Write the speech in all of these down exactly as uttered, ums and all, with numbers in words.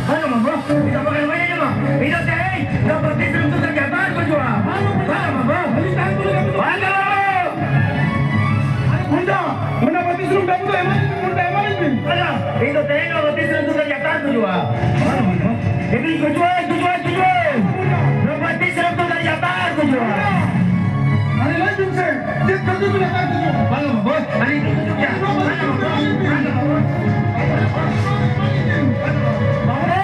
Hello ᱵᱟᱹᱵᱩ, ᱤᱧ ᱫᱚ ᱛᱮᱦᱮᱧ ᱱᱚᱣᱟ ᱵᱟᱹᱛᱤᱥ ᱨᱩᱢ ᱥᱩᱛᱟᱹᱢ ᱡᱟᱯᱟᱜ ᱨᱮ ᱜᱩᱡᱩᱜᱼᱟ᱾ ᱦᱮᱞᱳ ᱵᱟᱹᱵᱩ᱾ ᱦᱮᱞᱳ ᱵᱟᱹᱵᱩ᱾ ᱚᱱᱟ ᱵᱟᱹᱛᱤᱥ ᱨᱩᱢ ᱵᱟᱹᱵᱩ ᱫᱚ ᱮᱢᱟᱞᱤᱧ ᱵᱤᱱ, ᱮᱢᱟᱞᱤᱧ ᱵᱤᱱ᱾ ᱤᱧ ᱫᱚ ᱛᱮᱦᱮᱧ ᱱᱚᱣᱟ ᱵᱟᱹᱛᱤᱥ ᱨᱩᱢ ᱥᱩᱛᱟᱹᱢ ᱡᱟᱯᱟᱜ ᱨᱮ ᱜᱩᱡᱩᱜᱼᱟ᱾ ᱤᱧ ᱜᱩᱡᱩᱜᱼᱟ, ᱜᱩᱡᱩᱜᱼᱟ, ᱜᱩᱡᱩᱜᱼᱟ᱾ ᱱᱚᱣᱟ ᱵᱟᱹᱛᱤᱥ ᱨᱩᱢ ᱥᱩᱛᱟᱹᱢ ᱡᱟᱯᱟᱜ ᱨᱮ ᱜᱩᱡᱩᱜᱼᱟ᱾ ᱟᱨᱮ ᱞᱟᱹᱭ ᱵᱤᱱ ᱥᱮ, ᱪᱮᱫ ᱠᱷᱟᱹᱛᱤᱨ ᱵᱤᱱ ᱦᱟᱛᱟᱣ ᱠᱮᱫᱟ? ᱵᱟᱝᱟ ᱵᱟᱵᱟ, ᱟᱹᱞᱤᱧ ᱫᱚ ᱪᱮᱫ ᱦᱚᱸ ᱵᱟᱝᱟ ᱵᱟᱵᱟ, ᱵᱟᱝᱟ ᱵᱟᱵᱟ᱾ ᱵᱟᱵᱟ!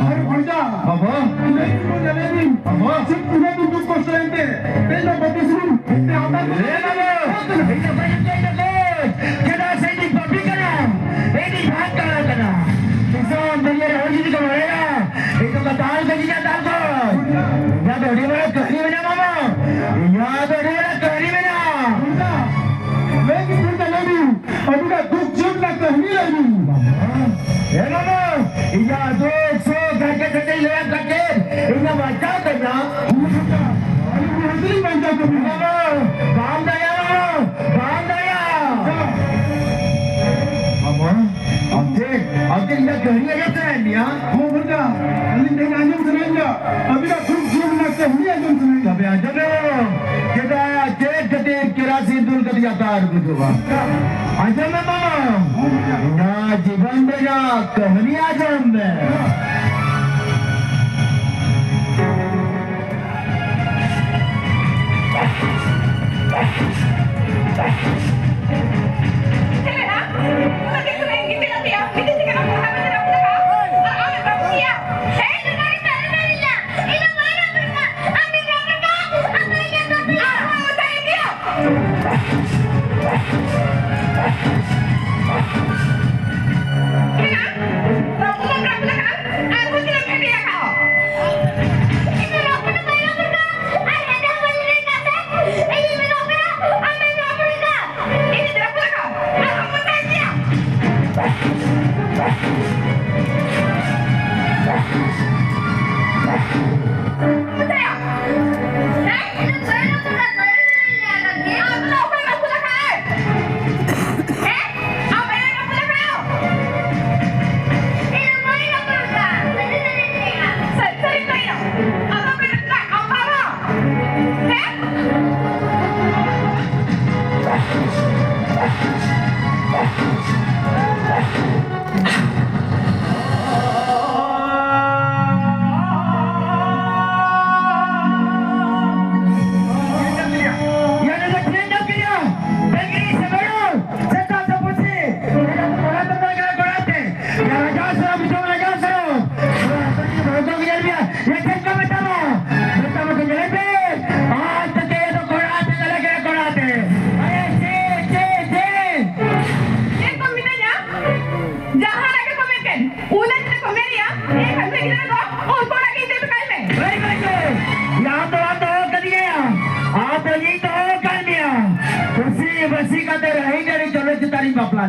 ᱟᱨᱮ ᱵᱷᱚᱱᱴᱟ! ᱵᱟᱵᱟ! ᱞᱟᱹᱭ ᱵᱤᱱ, ᱞᱟᱹᱭ ᱵᱤᱱ᱾ ᱵᱟᱵᱟ! ᱪᱮᱫ ᱛᱤᱱᱟᱹᱜ ᱫᱤᱱ ᱫᱩᱠ ᱠᱚᱥᱴᱚ ᱮᱱᱛᱮ? ᱛᱮᱦᱮᱧ ᱫᱚ ᱵᱟᱹᱛᱤᱥ ᱨᱩᱢ ᱛᱮ ᱦᱟᱛᱟᱣ ᱠᱮᱫᱟ᱾ ᱞᱟᱹᱭ ᱵᱟᱵᱟ! ᱤᱧ ᱫᱚ ᱵᱟᱹᱧ ᱞᱟᱹᱭ ᱫᱟ᱾ ᱪᱮᱫᱟᱜ ᱥᱮ ᱤᱧ ᱯᱟᱯᱤ ᱠᱟᱱᱟ, ᱤᱧ ᱵᱷᱟᱜᱽ ᱠᱟᱱᱟ ᱠᱟᱱᱟ᱾ ᱫᱤᱥᱚᱢ ᱫᱩᱱᱤᱭᱟᱹ ᱨᱮ ᱦᱚᱲ ᱡᱩᱫᱤ ᱠᱚ ᱵᱟᱲᱟᱭᱟ, ᱤᱧ ᱫᱚ ᱫᱟᱞ ᱠᱟᱹᱧ ᱜᱮᱭᱟ, ᱫᱟᱞ ᱠᱚ᱾ ᱱᱚᱣᱟ ᱫᱚ ᱟᱹᱰᱤ ᱢᱟᱨᱟᱝ ᱠᱟᱹᱦᱱᱤ ᱢᱮᱱᱟᱜᱼᱟ, ᱢᱟᱢᱟ᱾ ᱱᱚᱣᱟ ᱫᱚ ᱟᱹᱰᱤ ᱢᱟᱨᱟᱝ ᱠᱟᱹᱦᱱᱤ ᱢᱮᱱᱟᱜᱼᱟ᱾ ᱞᱟᱹᱭ ᱵᱤᱱ, ᱞᱟᱹᱭ ᱵᱤᱱ, ᱟᱹᱰᱤ ᱢᱟᱨᱟᱝ ᱫᱩᱠ ᱡᱤᱭᱚᱱ ᱨᱮᱱᱟᱜ ᱠᱟᱹᱦᱱᱤ ᱞᱟᱹᱭ ᱵᱤᱱ᱾ ᱦᱮᱸ, ᱢᱟᱢᱟ, ᱤᱧᱟᱹᱜ ᱫᱩᱠ ᱥᱩᱠ ᱦᱟᱨᱠᱮᱛ ᱥᱟᱥᱮᱛ ᱞᱟᱹᱭᱟᱢ ᱠᱟᱛᱮ, ᱤᱧᱟᱹᱜ ᱵᱟᱧᱪᱟᱣ ᱠᱟᱱᱟ᱾ ᱟᱹᱞᱤᱧ ᱵᱟᱧᱪᱟᱣ ᱠᱟᱱᱟ᱾ ᱢᱟᱢᱟ, ᱵᱟᱢ ᱫᱟᱲᱮᱭᱟᱜᱼᱟ, ᱢᱟᱢᱟ᱾ ᱵᱟᱝ ᱫᱟᱭᱟ! ᱵᱟᱵᱟ, ᱟᱢ ᱪᱮᱫ, ᱟᱢ ᱪᱮᱫ ᱤᱧᱟᱹᱜ ᱠᱟᱹᱦᱱᱤ ᱟᱸᱡᱚᱢ ᱥᱟᱱᱟᱭᱮᱫ ᱢᱮᱭᱟ? ᱦᱚᱸ ᱵᱚᱭᱦᱟ, ᱟᱹᱞᱤᱧ ᱫᱚ ᱟᱸᱡᱚᱢ ᱥᱟᱱᱟᱭᱮᱫ ᱞᱤᱧᱟ᱾ ᱟᱹᱵᱤᱱᱟᱜ ᱫᱩᱠ ᱡᱤᱭᱚᱱ ᱨᱮᱱᱟᱜ ᱠᱟᱹᱦᱱᱤ ᱟᱸᱡᱚᱢ ᱥᱟᱱᱟᱭᱮᱫ ᱞᱤᱧᱟ᱾ ᱛᱚᱵᱮ ᱟᱸᱡᱚᱢ ᱢᱮ ᱵᱟᱵᱟ, ᱪᱮᱫᱟᱜ, ᱪᱮᱫ ᱠᱷᱟᱹᱛᱤᱨ ᱠᱮᱨᱟᱥᱤᱱ ᱫᱩᱞ ᱠᱟᱛᱮ ᱡᱟᱛᱟᱨ ᱜᱩᱡᱩᱜᱼᱟ? ᱟᱸᱡᱚᱢ ᱢᱮ ᱵᱟᱵᱟ, ᱦᱚᱸ ᱵᱚᱭᱦᱟ᱾ ᱤᱧᱟᱹᱜ ᱡᱤᱵᱚᱱ ᱨᱮᱱᱟᱜ ᱠᱟᱹᱦᱱᱤ ᱟᱸᱡᱚᱢ ᱢᱮ᱾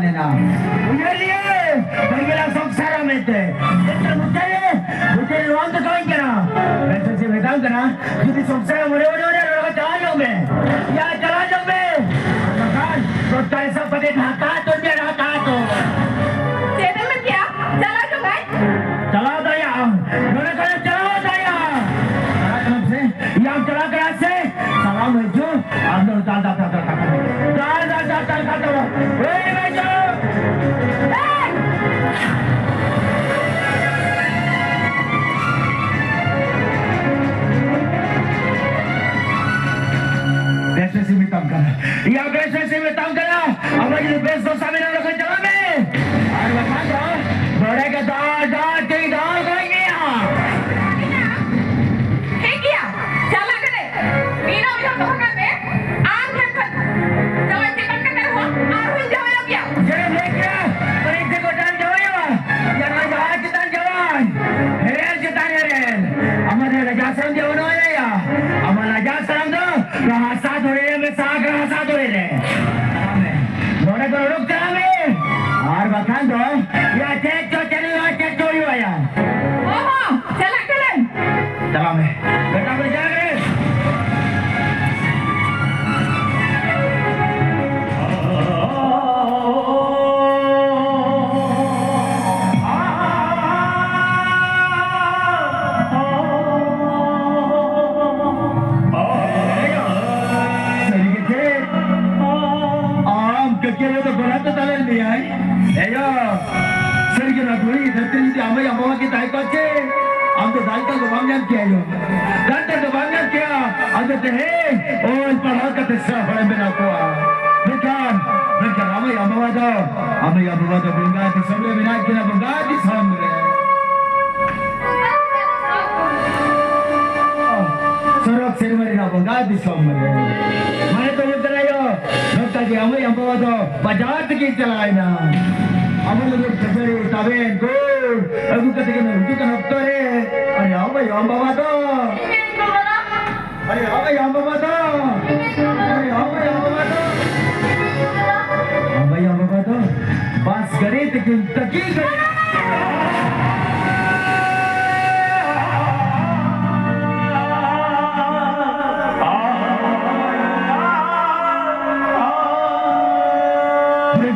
ᱞᱮᱱᱟ᱾ ᱩᱭᱦᱟᱹᱨ ᱞᱮᱭᱟ, ᱵᱟᱹᱧ ᱢᱮᱱᱟ ᱥᱚᱝᱥᱟᱨᱟ ᱢᱮᱱᱛᱮ᱾ ᱢᱮᱱᱠᱷᱟᱱ ᱢᱩᱪᱟᱹᱫ ᱨᱮ, ᱢᱩᱪᱟᱹᱫ ᱨᱮ ᱱᱚᱣᱟ ᱫᱚ ᱠᱟᱹᱢᱤ ᱠᱟᱱᱟ᱾ ᱢᱮᱱᱠᱷᱟᱱ ᱪᱮᱫ ᱢᱮᱛᱟᱢ ᱠᱟᱱᱟ, ᱡᱩᱫᱤ ᱥᱚᱝᱥᱟᱨ ᱢᱚᱱᱮ ᱢᱚᱱᱮ ᱢᱚᱱᱮ ᱨᱚᱲ ᱪᱟᱞᱟᱣ ᱧᱚᱜ ᱢᱮ᱾ ᱭᱟ, ᱪᱟᱞᱟᱣ ᱧᱚᱜ ᱢᱮ᱾ ᱟᱨ ᱵᱟᱠᱷᱟᱱ, ᱴᱚᱴᱠᱟ ᱦᱤᱥᱟᱹᱵ ᱠᱟᱛᱮ ᱰᱷᱟᱠᱟ ᱛᱚ ᱡᱮ ᱰᱷᱟᱠᱟ ᱛᱚ᱾ ᱪᱮᱫ ᱮᱢ ᱢᱮᱱ ᱠᱮᱭᱟ? ᱪᱟᱞᱟᱣ ᱪᱚ ᱵᱷᱟᱭ᱾ ᱪᱟᱞᱟᱣ ᱫᱟᱲᱮᱭᱟᱜᱼᱟ᱾ ᱱᱚᱰᱮ ᱠᱷᱚᱱ ᱪᱟᱞᱟᱣ ᱫᱟᱲᱮᱭᱟᱜᱼᱟ᱾ ᱪᱟᱞᱟᱜ ᱠᱟᱱᱟᱢ ᱥᱮ? ᱭᱟᱢ ᱪᱟᱞᱟᱣ ᱠᱟᱱᱟ ᱥᱮ? ᱥᱟᱞᱟᱢ ᱦᱤᱡᱩᱜ, ᱟᱢ ᱫᱚ ᱫᱟᱞ, ᱫᱟᱞ, ᱫᱟᱞ, ᱫᱟᱞ, ᱫᱟᱞ᱾ ᱫᱟᱞ, ᱫᱟᱞ, ᱫᱟᱞ, ᱫᱟᱞ, ᱫᱟᱞ᱾ ᱳᱭ, ᱵᱟᱹᱡᱩ! ᱮᱭ! ᱵᱮᱥ ᱵᱮᱥ ᱤᱧ ᱢᱮᱛᱟᱢ ᱠᱟᱱᱟ᱾ ᱭᱟ, ᱵᱮᱥ ᱵᱮᱥ ᱤᱧ ᱢᱮᱛᱟᱢ ᱠᱟᱱᱟ᱾ ᱟᱢᱟᱜ ᱡᱩᱫᱤ ᱵᱮᱥ ᱫᱚᱥᱟ ᱢᱮᱱᱟᱜ ᱞᱮᱠᱷᱟᱱ ᱪᱟᱞᱟᱜ ᱢᱮ᱾ ᱟᱨ ᱵᱟᱠᱷᱟᱱ ᱫᱚ ᱱᱚᱰᱮ ᱜᱮ ᱫᱟᱞ, ᱫᱟᱞ ᱛᱮᱧ ᱫᱟᱞ ᱜᱚᱡ ᱢᱮᱭᱟ᱾ ᱴᱷᱤᱠ ᱜᱮᱭᱟ, ᱪᱟᱞᱟᱜ ᱠᱟᱹᱱᱟᱹᱧ᱾ ᱢᱤᱫ ᱩᱭᱦᱟᱹᱨ ᱫᱚᱦᱚ ᱠᱟᱜ ᱢᱮ, ᱟᱨ ᱢᱮᱱᱠᱷᱟᱱ ᱡᱟᱶᱟᱭ ᱪᱮᱛᱟᱱ ᱠᱟᱛᱮ ᱨᱮᱦᱚᱸ ᱟᱨᱦᱚᱸᱧ ᱡᱟᱶᱟᱭᱚᱜ ᱜᱮᱭᱟ᱾ ᱪᱮᱫ ᱮᱢ ᱞᱟᱹᱭ ᱠᱮᱫᱟ? ᱠᱩᱲᱤ ᱜᱤᱫᱽᱨᱟᱹ ᱠᱚ ᱪᱮᱛᱟᱱ ᱡᱟᱶᱟᱭᱚᱜᱼᱟ? ᱡᱟᱶᱟᱭ ᱡᱟᱶᱟᱭ ᱪᱮᱛᱟᱱ ᱡᱟᱶᱟᱭ, ᱦᱮᱨᱮᱞ ᱪᱮᱛᱟᱱ ᱦᱮᱨᱮᱞ᱾ ᱟᱢᱟᱜ ᱫᱚ ᱞᱟᱡᱟᱣ ᱥᱚᱨᱚᱢ ᱫᱚ ᱵᱟᱹᱱᱩᱜᱼᱟ ᱭᱟ? ᱟᱢᱟᱜ ᱞᱟᱡᱟᱣ ᱥᱚᱨᱚᱢ ᱫᱚ ᱱᱚᱣᱟ ᱦᱟᱥᱟ ᱫᱷᱩᱲᱤ ᱨᱮ ᱢᱮᱥᱟ ᱟᱠᱟᱱᱟ, ᱦᱟᱥᱟ ᱫᱷᱩᱲᱤ ᱨᱮ᱾ ᱱᱚᱰᱮ ᱠᱷᱚᱱ ᱩᱰᱩᱠ ᱪᱟᱞᱟᱜ ᱢᱮ, ᱟᱨ ᱵᱟᱠᱷᱟᱱ ᱫᱚ ᱭᱟ ᱪᱮᱫ ᱪᱚ ᱪᱮᱫ ᱦᱩᱭᱩᱜᱼᱟ, ᱪᱮᱫ ᱪᱚ ᱦᱩᱭᱩᱜᱼᱟ ᱭᱟ᱾ ᱦᱚᱸ, ᱦᱚᱸ, ᱪᱟᱞᱟᱜ ᱠᱟᱹᱱᱟᱹᱧ᱾ ᱪᱟᱞᱟᱜ ᱢᱮ᱾ ᱵᱮᱴᱟ, ᱵᱮᱴᱟ ᱨᱮ᱾ ᱥᱟᱹᱨᱤ ᱜᱮ ᱪᱮ? ᱟᱢ ᱠᱟᱹᱠᱤ ᱟᱭᱳ ᱫᱚ ᱜᱚᱲᱟ ᱛᱮ ᱛᱟᱞᱮ ᱞᱮᱭᱟᱭ᱾ ᱮᱭᱳ, ᱥᱟᱹᱨᱤ ᱜᱮ ᱱᱚᱣᱟ ᱫᱷᱩᱲᱤ ᱫᱷᱟᱹᱨᱛᱤ ᱡᱩᱫᱤ ᱟᱢ ᱟᱭᱳ ᱟᱢ ᱵᱟᱵᱟ ᱠᱤᱱ ᱛᱟᱦᱮᱸ ᱠᱚᱜ ᱪᱮ, ᱟᱢ ᱫᱚ ᱫᱟᱞ ᱛᱮ ᱫᱚ ᱵᱟᱢ ᱧᱟᱢ ᱠᱮᱭᱟ ᱭᱳ᱾ ᱫᱟᱞ ᱛᱮ ᱫᱚ ᱵᱟᱢ ᱧᱟᱢ ᱠᱮᱭᱟ᱾ ᱟᱢ ᱫᱚ ᱛᱮᱦᱮᱧ ᱚᱞ ᱯᱟᱲᱦᱟᱣ ᱠᱟᱛᱮ ᱥᱮᱬᱟ ᱦᱚᱲᱮᱢ ᱵᱮᱱᱟᱣ ᱠᱚᱜᱼᱟ᱾ ᱢᱮᱱᱠᱷᱟᱱ, ᱢᱮᱱᱠᱷᱟᱱ ᱟᱢ ᱟᱭᱳ ᱟᱢ ᱵᱟᱵᱟ ᱫᱚ, ᱟᱢ ᱟᱭᱳ ᱟᱢ ᱵᱟᱵᱟ ᱫᱚ ᱵᱚᱸᱜᱟ ᱫᱤᱥᱚᱢ ᱨᱮ ᱢᱮᱱᱟᱜ ᱠᱤᱱᱟ, ᱵᱚᱸᱜᱟ ᱫᱤᱥᱚᱢ ᱨᱮ᱾ ᱥᱚᱨᱚᱜ ᱥᱮᱨᱢᱟ ᱨᱮᱱᱟᱜ ᱵᱚᱸᱜᱟ ᱫᱤᱥᱚᱢ ᱨᱮ᱾ ᱢᱟᱱᱮ ᱫᱚ ᱦᱩᱭᱩᱜ ᱠᱟᱱᱟ ᱭᱳ, ᱱᱚᱝᱠᱟ ᱜᱮ ᱟᱢ ᱟᱭᱳ ᱟᱢ ᱵᱟᱵᱟ ᱫᱚ ᱵᱟᱡᱟᱨ ᱛᱮᱠᱤᱱ ᱪᱟᱞᱟᱣ ᱮᱱᱟ᱾ ᱟᱵᱚ ᱞᱟᱹᱜᱤᱫ ᱠᱷᱟᱹᱡᱟᱹᱲᱤ, ᱛᱟᱵᱮᱱ, ᱜᱩᱲ ᱟᱹᱜᱩ ᱠᱟᱛᱮ ᱠᱤᱱ ᱦᱤᱡᱩᱜ ᱠᱟᱱ ᱚᱠᱛᱚ ᱨᱮ, ᱟᱨᱮ ᱟᱢ ᱟᱭᱳ ᱟᱢ ᱵᱟᱵᱟ ᱫᱚ, ᱟᱨᱮ ᱟᱢ ᱟᱭᱳ ᱟᱢ ᱵᱟᱵᱟ ᱫᱚ, ᱟᱨᱮ ᱟᱢ ᱟᱭᱳ ᱟᱢ ᱵᱟᱵᱟ ᱫᱚ, ᱟᱢ ᱟᱭᱳ ᱟᱢ ᱵᱟᱵᱟ ᱫᱚ ᱠᱟᱨᱮ ᱛᱟᱹᱠᱤᱱ ᱛᱟᱹᱠᱤᱱ ᱠᱟᱨᱮ᱾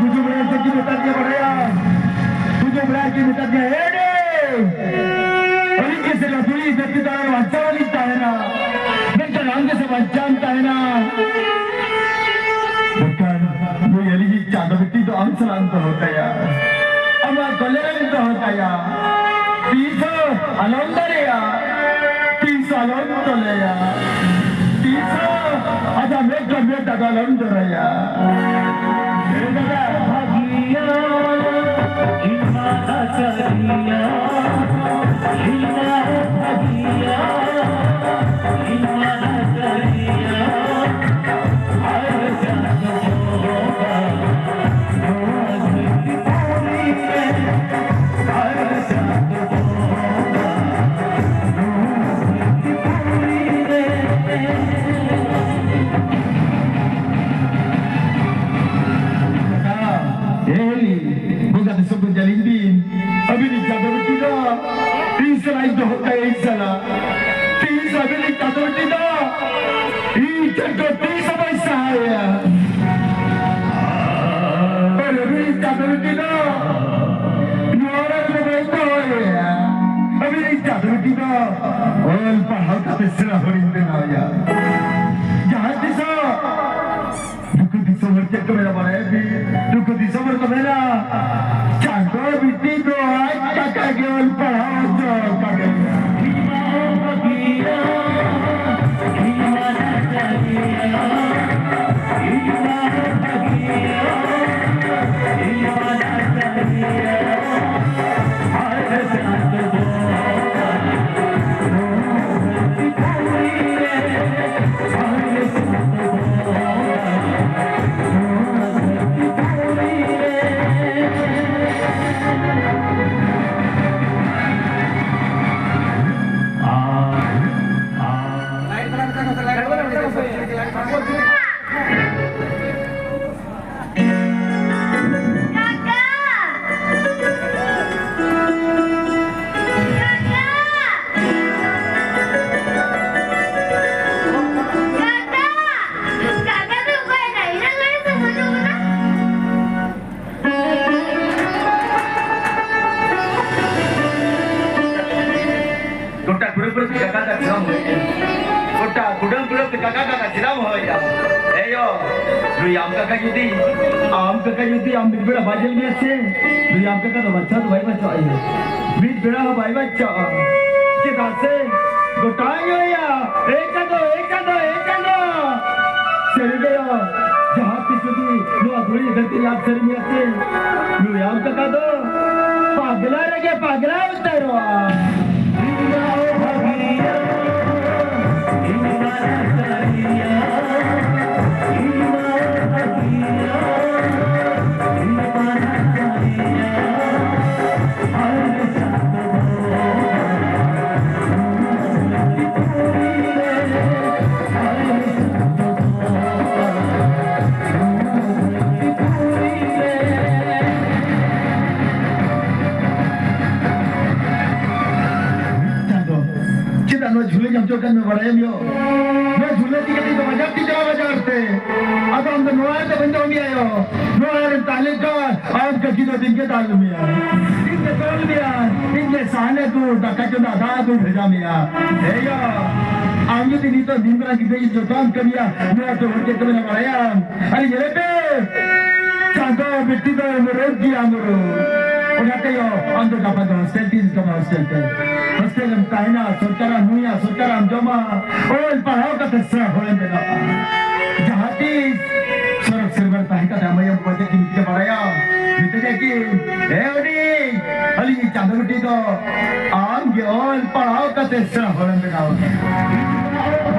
ᱜᱩᱡᱩᱜ ᱵᱮᱲᱟ ᱪᱮᱫ ᱠᱤᱱ ᱢᱮᱛᱟ ᱫᱮᱭᱟ ᱵᱟᱲᱟᱭᱟ? ᱜᱩᱡᱩᱜ ᱵᱮᱲᱟ ᱠᱤᱱ ᱢᱮᱛᱟ ᱫᱮᱭᱟ, "ᱮ ᱨᱮ, ᱟᱹᱞᱤᱧ ᱜᱮ ᱥᱮ ᱞᱟᱹᱴᱩᱭᱤᱡ ᱡᱟᱹᱛᱤ ᱛᱟᱞᱟ ᱨᱮ ᱵᱟᱧᱪᱟᱣ ᱞᱤᱧ ᱛᱟᱦᱮᱱᱟ, ᱢᱮᱱᱠᱷᱟᱱ ᱟᱢ ᱜᱮ ᱥᱮ ᱵᱟᱧᱪᱟᱣ ᱮᱢ ᱛᱟᱦᱮᱱᱟ?" ᱢᱮᱱᱠᱷᱟᱱ ᱱᱩᱭ ᱟᱹᱞᱤᱧᱤᱡ ᱪᱟᱸᱫᱚ ᱵᱤᱴᱤ ᱫᱚ ᱟᱢ ᱥᱟᱞᱟᱜ ᱮᱢ ᱫᱚᱦᱚ ᱠᱟᱭᱟ, ᱟᱢᱟᱜ ᱠᱚᱞᱮ ᱨᱮᱢ ᱫᱚᱦᱚ ᱠᱟᱭᱟ, ᱛᱤᱥ ᱦᱚᱸ ᱟᱞᱚᱢ ᱫᱟᱲᱮᱭᱟᱜᱼᱟ, ᱛᱤᱥ ᱦᱚᱸ ᱟᱞᱚᱢ ᱛᱚᱞᱮᱭᱟ, ᱛᱤᱥ ᱦᱚᱸ ᱟᱡᱟᱜ ᱢᱮᱫ ᱠᱷᱚᱱ ᱢᱮᱫ ᱫᱟᱜ ᱟᱞᱚᱢ ᱡᱚᱨᱚᱭᱟ᱾ ᱵᱷᱟᱹᱜᱤᱭᱟ, ᱤᱧ ᱢᱟ ᱱᱟᱪᱟᱨᱤᱭᱟ, ᱤᱧ ᱢᱟ ᱵᱷᱟᱹᱜᱤᱭᱟ, ᱤᱧ ᱢᱟ ᱱᱟᱪᱟᱨᱤᱭᱟ᱾ ᱮᱭ, ᱵᱚᱸᱜᱟ ᱫᱤᱥᱚᱢ ᱠᱚ ᱡᱟᱹᱞᱤᱧ ᱵᱤᱱ᱾ ᱟᱹᱵᱤᱱᱤᱡ ᱪᱟᱸᱫᱚ ᱵᱤᱴᱤ ᱫᱚ ᱤᱧ ᱥᱟᱞᱟᱜ ᱤᱧ ᱫᱚᱦᱚ ᱠᱟᱭᱟ, ᱤᱧ ᱥᱟᱞᱟᱜ᱾ ᱛᱤᱥ ᱟᱹᱵᱤᱱᱤᱡ ᱪᱟᱸᱫᱚ ᱵᱤᱴᱤ ᱫᱚ ᱤᱧ ᱴᱷᱮᱱ ᱠᱷᱚᱱ ᱛᱤᱥ ᱦᱚᱸ ᱵᱟᱭ ᱥᱟᱦᱟᱭᱟ᱾ ᱟᱨ ᱟᱹᱵᱤᱱᱤᱡ ᱪᱟᱸᱫᱚ ᱵᱤᱴᱤ ᱫᱚ ᱱᱚᱣᱟ ᱨᱮ ᱫᱚ ᱵᱟᱭ ᱫᱚᱦᱚᱭᱟ᱾ ᱟᱹᱵᱤᱱᱤᱡ ᱪᱟᱸᱫᱚ ᱵᱤᱴᱤ ᱫᱚ ᱚᱞ ᱯᱟᱲᱦᱟᱣ ᱠᱟᱛᱮ ᱥᱮᱬᱟ ᱦᱚᱲᱤᱧ ᱵᱮᱱᱟᱣᱮᱭᱟ᱾ ᱡᱟᱦᱟᱸ ᱛᱤᱥᱚᱜ ᱱᱩᱠᱩ ᱫᱤᱥᱚᱢ ᱦᱚᱲ ᱪᱮᱫ ᱠᱚ ᱢᱮᱱᱟ ᱵᱟᱲᱟᱭᱟ ᱵᱤᱱ? ᱱᱩᱠᱩ ᱫᱤᱥᱚᱢ ᱦᱚᱲ ᱠᱚ ᱢᱮᱱᱟ, ᱪᱟᱸᱫᱚ ᱵᱤᱴᱤ ᱫᱚ ᱟᱡ ᱠᱟᱠᱟ ᱜᱮ ᱚᱞ ᱯᱟᱲᱦᱟᱣ ᱦᱚᱪᱚ ᱠᱟᱫᱮᱭᱟ᱾ ᱟᱢ ᱠᱟᱠᱟ ᱡᱩᱫᱤ, ᱟᱢ ᱠᱟᱠᱟ ᱡᱩᱫᱤ ᱟᱢ ᱢᱤᱫ ᱵᱮᱲᱟ ᱵᱟᱭ ᱧᱮᱞ ᱢᱮᱭᱟ ᱥᱮ, ᱱᱩᱭ ᱟᱢ ᱠᱟᱠᱟ ᱫᱚ ᱵᱟᱧᱪᱟᱣ ᱫᱚ ᱵᱟᱭ ᱵᱟᱧᱪᱟᱜᱼᱟ ᱭᱟ᱾ ᱢᱤᱫ ᱵᱮᱲᱟ ᱦᱚᱸ ᱵᱟᱭ ᱵᱟᱧᱪᱟᱜᱼᱟ᱾ ᱪᱮᱫᱟᱜ ᱥᱮ ᱜᱚᱴᱟ ᱧᱩᱭᱟ᱾ ᱮ ᱪᱟᱸᱫᱚ, ᱮ ᱪᱟᱸᱫᱚ, ᱮ ᱪᱟᱸᱫᱚ᱾ ᱥᱟᱹᱨᱤ ᱜᱮᱭᱟ, ᱡᱟᱦᱟᱸ ᱛᱤᱥ ᱡᱩᱫᱤ ᱱᱚᱣᱟ ᱫᱷᱩᱲᱤ ᱫᱷᱟᱹᱨᱛᱤ ᱨᱮ ᱟᱫ ᱥᱟᱹᱨᱤ ᱢᱮᱭᱟ ᱥᱮ, ᱱᱩᱭ ᱟᱢ ᱠᱟᱠᱟ ᱫᱚ ᱯᱟᱜᱽᱞᱟ ᱨᱮᱜᱮ ᱯᱟᱜᱽᱞᱟ ᱩᱛᱟᱹᱨᱚᱜᱼᱟ᱾ ᱪᱟᱸᱫᱚ, ᱪᱮᱫᱟᱜ ᱱᱚᱣᱟ ᱡᱷᱩᱞᱟᱹᱧ ᱟᱢ ᱪᱚ ᱠᱟᱱ ᱢᱮ ᱵᱟᱲᱟᱭᱟᱢ ᱭᱚ? ᱱᱚᱣᱟ ᱡᱷᱩᱞᱟᱹ ᱤᱫᱤ ᱠᱟᱛᱮ ᱫᱚ ᱵᱟᱡᱟᱨ ᱛᱮ ᱪᱟᱞᱟᱣ ᱵᱟᱡᱟᱨ ᱛᱮ᱾ ᱟᱫᱚ ᱟᱢ ᱫᱚ ᱱᱚᱣᱟ ᱨᱮᱫᱚ ᱵᱟᱹᱧ ᱫᱚᱦᱚ ᱢᱮᱭᱟ ᱭᱚ᱾ ᱱᱚᱣᱟ ᱨᱮᱢ ᱛᱟᱦᱮᱸ ᱞᱮᱱ ᱠᱷᱟᱱ ᱟᱢ ᱠᱟᱹᱠᱤ ᱫᱚ ᱫᱤᱱ ᱜᱮ ᱫᱟᱞ ᱢᱮᱭᱟ᱾ ᱤᱧ ᱫᱚ ᱛᱚᱞ ᱢᱮᱭᱟ᱾ ᱤᱧ ᱜᱮ ᱥᱟᱦᱟᱱ ᱟᱹᱜᱩ, ᱫᱟᱠᱟ ᱪᱚᱸᱫᱟ, ᱫᱟᱜ ᱟᱹᱜᱩᱧ ᱵᱷᱮᱡᱟ ᱢᱮᱭᱟ᱾ ᱦᱮᱸ ᱭᱚ, ᱟᱢ ᱡᱩᱫᱤ ᱱᱤᱛᱚᱜ ᱫᱤᱱ ᱵᱮᱲᱟ ᱜᱤᱫᱽᱨᱟᱹ ᱡᱩᱫᱤ ᱡᱚᱛᱚᱣᱟᱢ ᱠᱟᱹᱢᱤᱭᱟ, ᱱᱚᱣᱟ ᱫᱚ ᱦᱚᱲ ᱪᱮᱫ ᱠᱚ ᱢᱮᱱᱟ ᱵᱟᱲᱟᱭᱟᱢ? ᱟᱨ ᱧᱮᱞᱮ ᱯᱮ, ᱪᱟᱸᱫᱚ ᱵᱤᱴᱤ ᱫᱚ ᱢᱩᱨᱩᱫ ᱜᱮᱭᱟ ᱢᱩᱨᱩᱫ᱾ ᱚᱱᱟᱛᱮ ᱭᱚ, ᱟᱢ ᱫᱚ ᱜᱟᱯᱟ ᱫᱚ ᱦᱳᱥᱴᱮᱞ ᱛᱮ ᱤᱫᱤ ᱠᱟᱢᱟ, ᱦᱳᱥᱴᱮᱞ ᱛᱮ᱾ ᱦᱳᱥᱴᱮᱞ ᱨᱮᱢ ᱛᱟᱦᱮᱱᱟ, ᱥᱚᱨᱠᱟᱨᱟᱜ ᱧᱩᱭᱟ, ᱥᱚᱨᱠᱟᱨᱟᱜ ᱡᱚᱢᱟ, ᱚᱞ ᱯᱟᱲᱦᱟᱣ ᱠᱟᱛᱮ ᱥᱮᱬᱟ ᱦᱚᱲᱮᱢ ᱵᱮᱱᱟᱜᱼᱟ᱾ ᱡᱟᱦᱟᱸ ᱛᱤᱥ ᱥᱚᱨᱚᱜ ᱥᱮᱨᱢᱟ ᱨᱮ ᱛᱟᱦᱮᱸ ᱠᱟᱛᱮ ᱟᱢ ᱟᱭᱳ ᱵᱟᱵᱟ ᱪᱮᱫ ᱠᱤᱱ ᱢᱮᱛᱟ ᱵᱟᱲᱟᱭᱟ? ᱢᱮᱛᱟᱭᱟ ᱠᱤᱱ, "ᱮ ᱦᱩᱰᱤᱧ, ᱟᱹᱞᱤᱧ ᱪᱟᱸᱫᱚ ᱵᱤᱴᱤ ᱫᱚ ᱟᱢ ᱜᱮ ᱚᱞ ᱯᱟᱲᱦᱟᱣ ᱠᱟᱛᱮ ᱥᱮᱬᱟ ᱦᱚᱲᱮᱢ ᱵᱮᱱᱟᱣ ᱠᱟᱱᱟ᱾"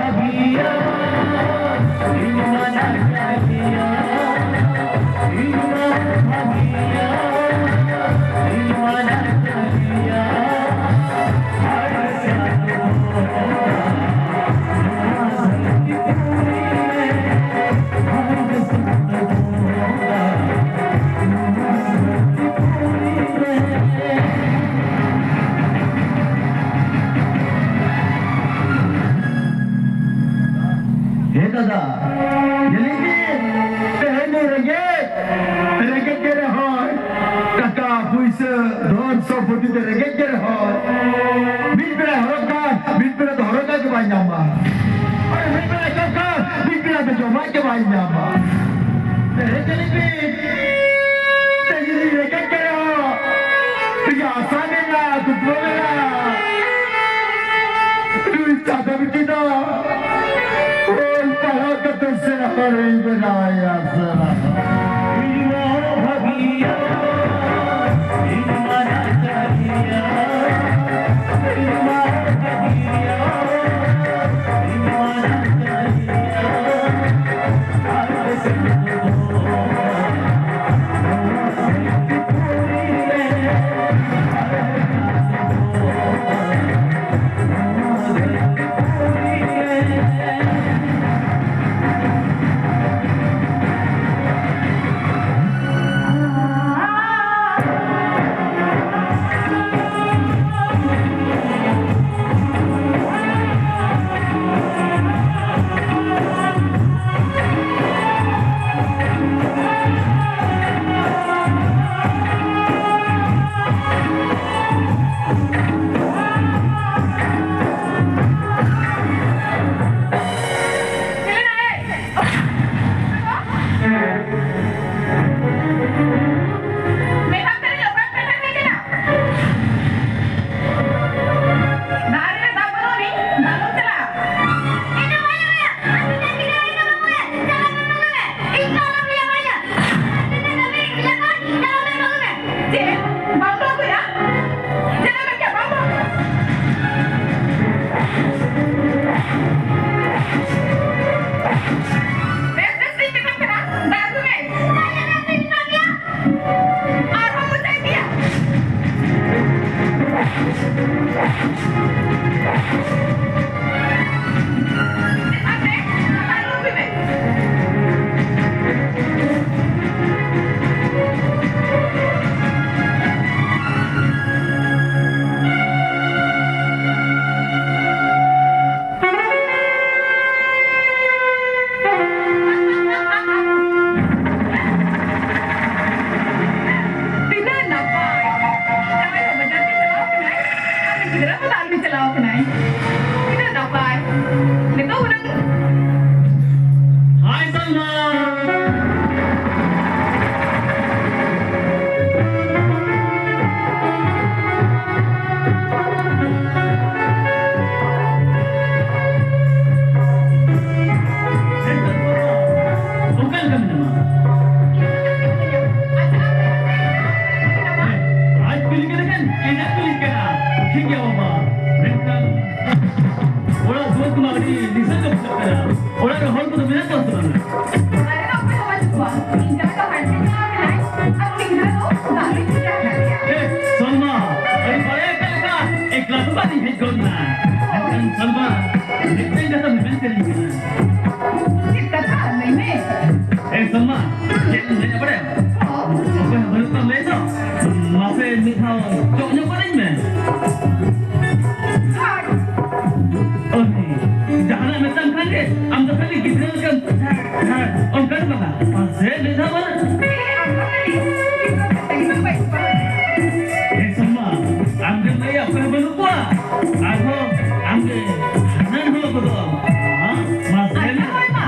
ᱦᱮᱸ ᱫᱟᱫᱟ, ᱧᱮᱞᱮᱫ ᱜᱮ, ᱛᱮᱦᱮᱧ ᱫᱚ ᱨᱮᱸᱜᱮᱡ, ᱨᱮᱸᱜᱮᱡ ᱜᱮ ᱨᱮᱦᱚᱸᱭ, ᱴᱟᱠᱟ ᱯᱩᱭᱥᱟᱹ ᱫᱷᱚᱱ ᱥᱚᱢᱯᱚᱛᱤ ᱛᱮ ᱨᱮᱸᱜᱮᱡ ᱜᱮ ᱨᱮᱦᱚᱸᱭ, ᱢᱤᱫ ᱵᱮᱲᱟ ᱦᱚᱨᱚᱜ ᱠᱷᱟᱱ, ᱢᱤᱫ ᱵᱮᱲᱟ ᱫᱚ ᱦᱚᱨᱚᱜᱟᱜ ᱜᱮ ᱵᱟᱭ ᱧᱟᱢᱟ᱾ ᱟᱨ ᱢᱤᱫ ᱵᱮᱲᱟ ᱡᱚᱢ ᱠᱷᱟᱱ, ᱢᱤᱫ ᱵᱮᱲᱟ ᱫᱚ ᱡᱚᱢᱟᱜ ᱜᱮ ᱵᱟᱭ ᱧᱟᱢᱟ᱾ ᱛᱮᱦᱮᱧ ᱨᱮᱸᱜᱮᱡ ᱠᱟᱱᱟ, ᱛᱮᱦᱮᱧ ᱟᱥᱟ ᱢᱮᱱᱟᱜᱼᱟ, ᱠᱩᱠᱢᱩ ᱢᱮᱱᱟᱜᱼᱟ᱾ ᱱᱩᱭ ᱪᱟᱸᱫᱚ ᱵᱤᱴᱤ ᱫᱚ ᱚᱞ ᱯᱟᱲᱦᱟᱣ ᱠᱟᱛᱮ ᱥᱮᱬᱟ ᱦᱚᱲᱤᱧ ᱵᱮᱱᱟᱣᱮᱭᱟ, ᱥᱮᱬᱟ ᱦᱚᱲ᱾ ᱟᱢ ᱫᱚ ᱠᱷᱟᱹᱞᱤ ᱜᱤᱫᱽᱨᱟᱹ ᱞᱮᱠᱟᱢ ᱵᱩᱡᱷᱟᱹᱣᱟ᱾ ᱦᱮᱸ, ᱚᱱᱠᱟ ᱫᱚ ᱵᱟᱝᱟ᱾ ᱢᱟᱥᱮ ᱢᱤᱫ ᱫᱷᱟᱣ ᱢᱟ᱾ ᱦᱮᱸ, ᱥᱚᱢᱟ, ᱟᱢ ᱜᱮᱢ ᱞᱟᱹᱭᱟ, ᱚᱠᱚᱭ ᱦᱚᱸ ᱵᱟᱹᱱᱩᱜ ᱠᱚᱣᱟ᱾ ᱟᱨᱦᱚᱸ ᱟᱢ ᱜᱮ ᱦᱟᱱᱟᱱ ᱦᱚᱲ ᱠᱚᱫᱚ᱾ ᱦᱮᱸ, ᱢᱟᱥᱮ ᱟᱪᱪᱷᱟ, ᱞᱟᱹᱭ ᱢᱮ᱾ ᱦᱳᱭ ᱢᱟ᱾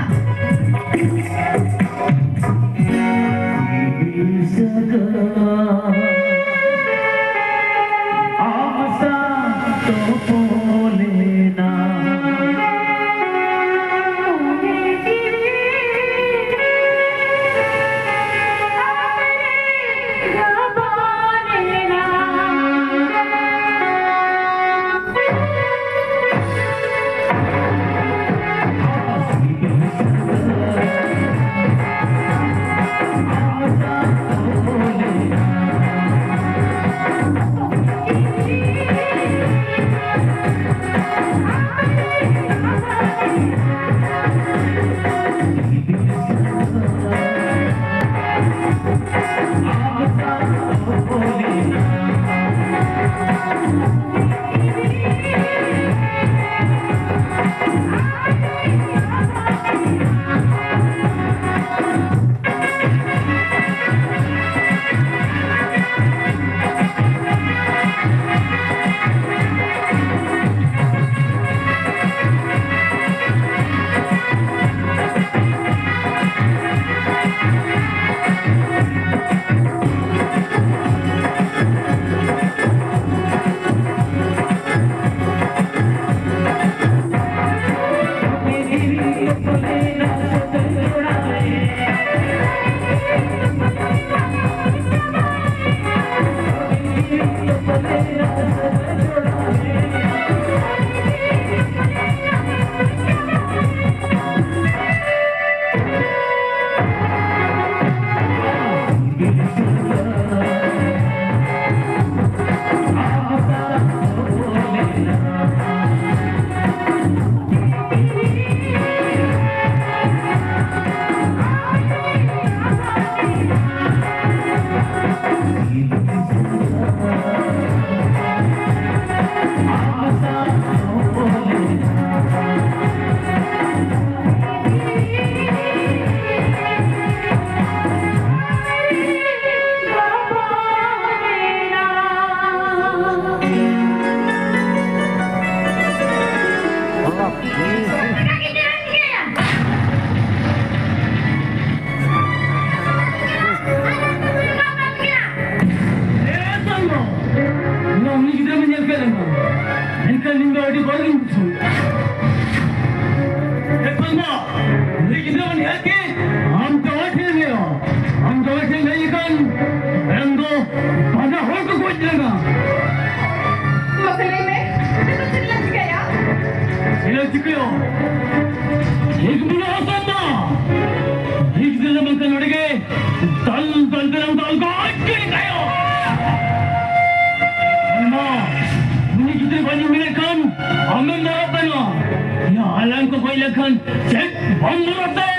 ᱠᱷᱟᱱ ᱪᱮᱫ ᱵᱟᱢ ᱵᱚᱞᱚ ᱛᱮ?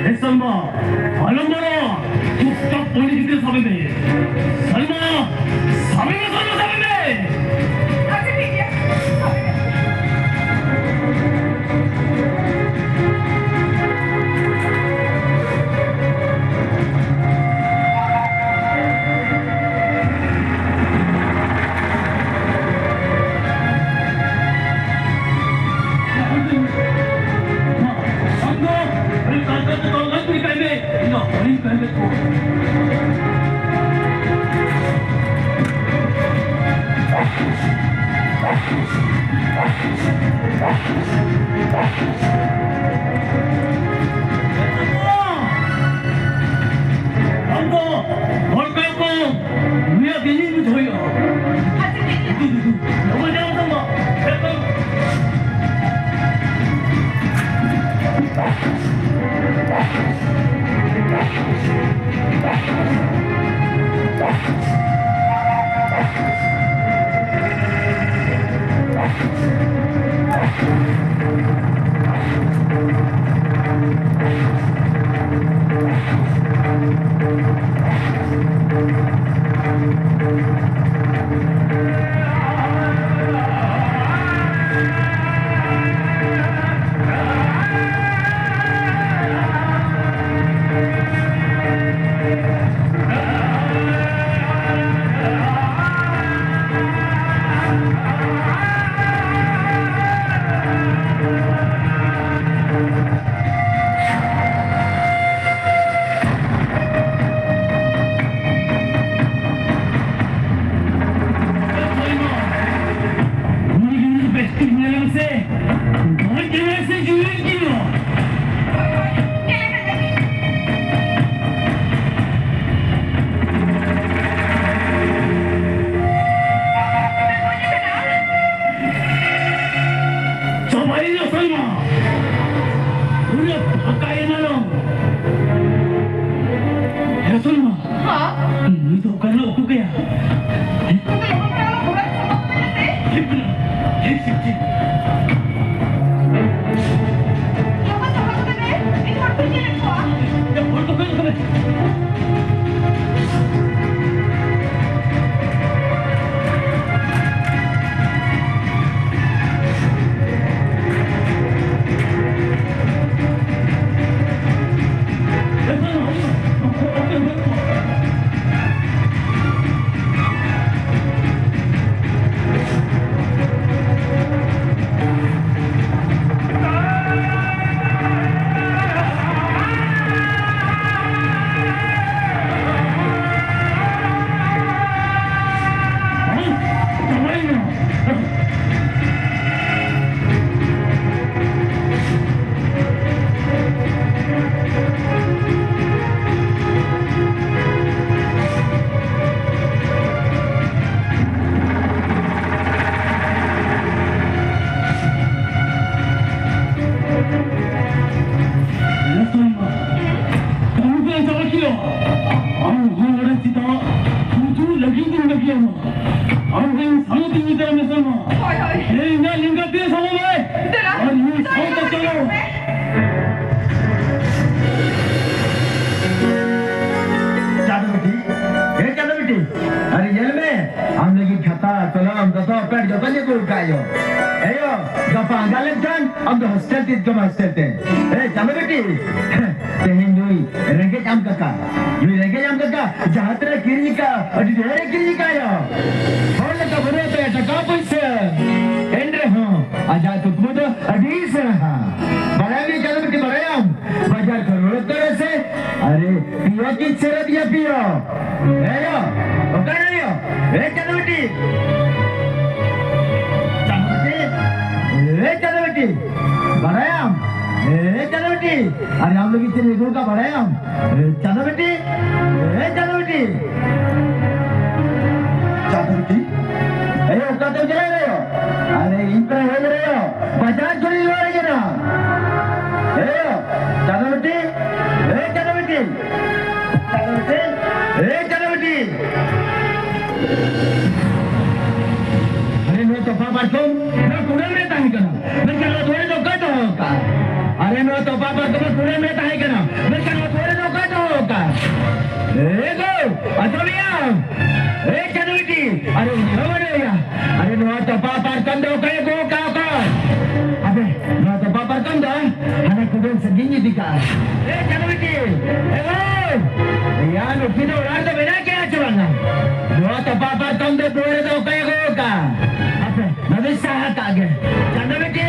ᱮ ᱥᱟᱞᱢᱟ, ᱟᱞᱚᱢ ᱵᱚᱞᱚ᱾ ᱪᱩᱯᱪᱟᱯ ᱯᱚᱱᱰᱤᱛ ᱜᱤᱫᱽᱨᱟᱹ ᱥᱟᱵᱮ ᱢᱮ᱾ ᱥᱟᱞᱢᱟ, ᱥᱟᱵᱮ ᱢᱮ, ᱥᱟᱞᱢᱟ, ᱥᱟᱵᱮ ᱢᱮ᱾ ᱟᱪᱪᱷᱟ, ᱴᱷᱤᱠ ᱜᱮᱭᱟ᱾ ᱥᱟᱵᱮ ᱢᱮ᱾ ᱟᱢ ᱫᱚ ᱦᱚᱲ ᱠᱟᱱᱟ ᱠᱚ, ᱱᱩᱭᱟᱜ ᱜᱮ ᱤᱧ ᱵᱩᱡᱷᱟᱹᱣ ᱦᱩᱭᱩᱜᱼᱟ᱾ ᱫᱩ, ᱫᱩ, ᱫᱩ, ᱞᱚᱜᱚᱱ ᱪᱟᱞᱟᱜ ᱢᱮ, ᱫᱩ᱾ ᱪᱟᱵᱟᱭᱮᱱᱟ ᱥᱟᱞᱢᱟ᱾ ᱯᱩᱨᱟᱹ ᱯᱷᱟᱸᱠᱟᱭᱮᱱᱟ ᱞᱚᱝ᱾ ᱦᱮᱸ ᱥᱟᱞᱢᱟ᱾ ᱦᱚᱸ? ᱱᱩᱭ ᱫᱚ ᱚᱠᱟ ᱨᱮᱞᱮ ᱩᱠᱩ ᱠᱟᱭᱟ? ᱦᱮᱸ? ᱱᱩᱭ ᱫᱚ ᱞᱚᱜᱚᱱ ᱫᱷᱟᱨᱟ ᱚᱱᱟ ᱜᱷᱚᱲᱟ ᱨᱮ ᱥᱟᱵ ᱠᱟᱛᱮ ᱞᱮ ᱴᱷᱤᱠ ᱢᱮᱱᱟᱜᱼᱟ᱾ ᱴᱷᱤᱠ, ᱴᱷᱤᱠ᱾ ᱦᱳᱭ, ᱦᱳᱭ᱾ ᱤᱧ ᱫᱚ ᱞᱤᱸᱜᱟ ᱛᱤ ᱥᱟᱵᱚᱜ ᱢᱮ᱾ ᱫᱮᱞᱟ᱾ ᱟᱨ ᱱᱩᱭ ᱥᱟᱶᱛᱮ ᱪᱟᱞᱟᱜ ᱪᱟᱞᱟᱜ ᱢᱮ᱾ ᱪᱟᱸᱫᱚ ᱵᱤᱴᱤ, ᱦᱮ ᱪᱟᱸᱫᱚ ᱵᱤᱴᱤ, ᱟᱨᱮ ᱧᱮᱞ ᱢᱮ, ᱟᱢ ᱞᱟᱹᱜᱤᱫ ᱠᱷᱟᱛᱟ, ᱠᱚᱞᱚᱢ, ᱫᱚᱛᱚ, ᱯᱮᱱᱴ ᱡᱚᱛᱚᱧ ᱟᱹᱜᱩ ᱟᱠᱟᱫ ᱭᱳ᱾ ᱮᱭᱳ, ᱜᱟᱯᱟ ᱟᱸᱜᱟ ᱞᱮᱱᱠᱷᱟᱱ ᱟᱢ ᱫᱚ ᱦᱳᱥᱴᱮᱞ ᱛᱮ ᱤᱫᱤ ᱠᱟᱢᱟ ᱦᱳᱥᱴᱮᱞ ᱛᱮ᱾ ᱮ ᱪᱟᱸᱫᱚ ᱵᱤᱴᱤ, ᱛᱮᱦᱮᱧ ᱱᱩᱭ ᱨᱮᱸᱜᱮᱡ ᱟᱢ ᱠᱟᱠᱟ, ᱱᱩᱭ ᱨᱮᱸᱜᱮᱡ ᱟᱢ ᱠᱟᱠᱟ, ᱡᱟᱦᱟᱸ ᱛᱤᱱᱟᱹᱜ ᱠᱤᱨᱤᱧ ᱟᱠᱟᱫ, ᱟᱹᱰᱤ ᱰᱷᱮᱨᱮ ᱠᱤᱨᱤᱧ ᱟᱠᱟᱫ ᱭᱳ᱾ ᱦᱚᱲ ᱞᱮᱠᱟ ᱵᱟᱹᱱᱩᱜ ᱛᱟᱭᱟ ᱴᱟᱠᱟ ᱯᱩᱭᱥᱟᱹ, ᱮᱱ ᱨᱮᱦᱚᱸ ᱟᱡᱟᱜ ᱠᱩᱠᱢᱩ ᱫᱚ ᱟᱹᱰᱤ ᱥᱮᱬᱟ᱾ ᱵᱟᱲᱟᱭᱟᱢ ᱪᱟᱸᱫᱚ ᱵᱤᱴᱤ, ᱵᱟᱲᱟᱭᱟᱢ? ᱵᱟᱡᱟᱨ ᱠᱷᱚᱱ ᱨᱩᱣᱟᱹᱲ ᱚᱠᱛᱚ ᱨᱮ ᱥᱮ, ᱟᱨᱮ, ᱯᱤᱭᱳ ᱠᱤᱱ ᱥᱮᱨᱮᱫ ᱤᱧᱟ ᱯᱤᱭᱳ᱾ ᱮ ᱭᱳ, ᱚᱠᱟᱭ ᱱᱟᱭ ᱭᱳ? ᱮ ᱪᱟᱸᱫᱚ ᱵᱤᱴᱤ᱾ ᱪᱟᱸᱫᱚ ᱵᱤᱴᱤ᱾ ᱮ ᱪᱟᱸᱫᱚ ᱵᱤᱴᱤ᱾ ᱵᱟᱲᱟᱭᱟᱢ? ᱮ ᱪᱟᱸᱫᱚ ᱵᱤᱴᱤ᱾ ᱟᱨᱮ ᱟᱢ ᱞᱟᱹᱜᱤᱫ ᱪᱮᱫ ᱤᱧ ᱟᱹᱜᱩ ᱟᱠᱟᱫ ᱵᱟᱲᱟᱭᱟᱢ? ᱮ ᱪᱟᱸᱫᱚ ᱵᱤᱴᱤ᱾ ᱮ ᱪᱟᱸᱫᱚ ᱵᱤᱴᱤ᱾ ᱪᱟᱸᱫᱚ ᱵᱤᱴᱤ᱾ ᱮ ᱚᱠᱟ ᱛᱮᱢ ᱪᱟᱞᱟᱣ ᱮᱱᱟ ᱭᱳ? ᱟᱨᱮ ᱤᱧ ᱯᱮᱲᱟ ᱦᱮᱡ ᱮᱱᱟ ᱭᱳ᱾ ᱵᱟᱡᱟᱨ ᱠᱷᱚᱱᱤᱧ ᱨᱩᱣᱟᱹᱲ ᱦᱮᱡ ᱮᱱᱟ᱾ ᱮ ᱭᱳ, ᱪᱟᱸᱫᱚ ᱵᱤᱴᱤ᱾ ᱮ ᱪᱟᱸᱫᱚ ᱵᱤᱴᱤ᱾ ᱮ ᱪᱟᱸᱫᱚ ᱵᱤᱴᱤ! ᱟᱨᱮ ᱱᱚᱣᱟ ᱛᱚᱯᱟ ᱯᱟᱨᱠᱚᱢ ᱱᱚᱣᱟ ᱠᱩᱰᱟᱹᱢ ᱨᱮ ᱛᱟᱦᱮᱸ ᱠᱟᱱᱟ, ᱢᱮᱱᱠᱷᱟᱱ ᱱᱚᱣᱟ ᱫᱩᱣᱟᱹᱨ ᱨᱮᱫᱚ ᱚᱠᱚᱭ ᱫᱚᱦᱚ ᱟᱠᱟᱫᱼᱟ? ᱟᱨᱮ ᱱᱚᱣᱟ ᱛᱚᱯᱟ ᱯᱟᱨᱠᱚᱢ ᱱᱚᱣᱟ ᱠᱩᱰᱟᱹᱢ ᱨᱮ ᱛᱟᱦᱮᱸ ᱠᱟᱱᱟ, ᱢᱮᱱᱠᱷᱟᱱ ᱱᱚᱣᱟ ᱫᱩᱣᱟᱹᱨ ᱨᱮᱫᱚ ᱚᱠᱚᱭ ᱫᱚᱦᱚ ᱟᱠᱟᱫᱼᱟ? ᱮ ᱜᱳ, ᱟᱸᱡᱚᱢᱮᱭᱟ! ᱮ ᱪᱟᱸᱫᱚ ᱵᱤᱴᱤ! ᱟᱨᱮ ᱩᱱᱤ ᱦᱚᱸ ᱵᱟᱹᱱᱩᱭᱟ᱾ ᱟᱨᱮ ᱱᱚᱣᱟ ᱛᱚᱯᱟ ᱯᱟᱨᱠᱚᱢ ᱫᱚ ᱚᱠᱚᱭ ᱟᱹᱜᱩ ᱟᱠᱟᱫ ᱚᱠᱚᱭ? ᱟᱯᱮ ᱱᱚᱣᱟ ᱛᱚᱯᱟ ᱯᱟᱨᱠᱚᱢ ᱫᱚ ᱦᱟᱱᱟ ᱠᱩᱰᱟᱹᱢ ᱥᱮᱫ ᱜᱤᱧ ᱤᱫᱤ ᱠᱟᱜᱼᱟ᱾ ᱮ ᱪᱟᱸᱫᱚ ᱵᱤᱴᱤ, ᱮ ᱜᱳ! ᱮᱭᱟ, ᱱᱩᱠᱤᱱ ᱫᱚ ᱚᱲᱟᱜ ᱨᱮᱫᱚ ᱢᱮᱱᱟᱜ ᱠᱤᱱᱟ ᱪᱮ ᱵᱟᱝᱟ? ᱱᱚᱣᱟ ᱛᱚᱯᱟ ᱯᱟᱨᱠᱚᱢ ᱫᱚ ᱫᱩᱣᱟᱹᱨ ᱨᱮᱫᱚ ᱚᱠᱚᱭ ᱟᱹᱜᱩ ᱟᱠᱟᱫᱼᱟ? ᱟᱯᱮ ᱱᱚᱣᱟ ᱫᱚᱧ ᱥᱟᱦᱟ ᱠᱟᱜ ᱜᱮ᱾ ᱪᱟᱸᱫᱚ ᱵᱤᱴᱤ!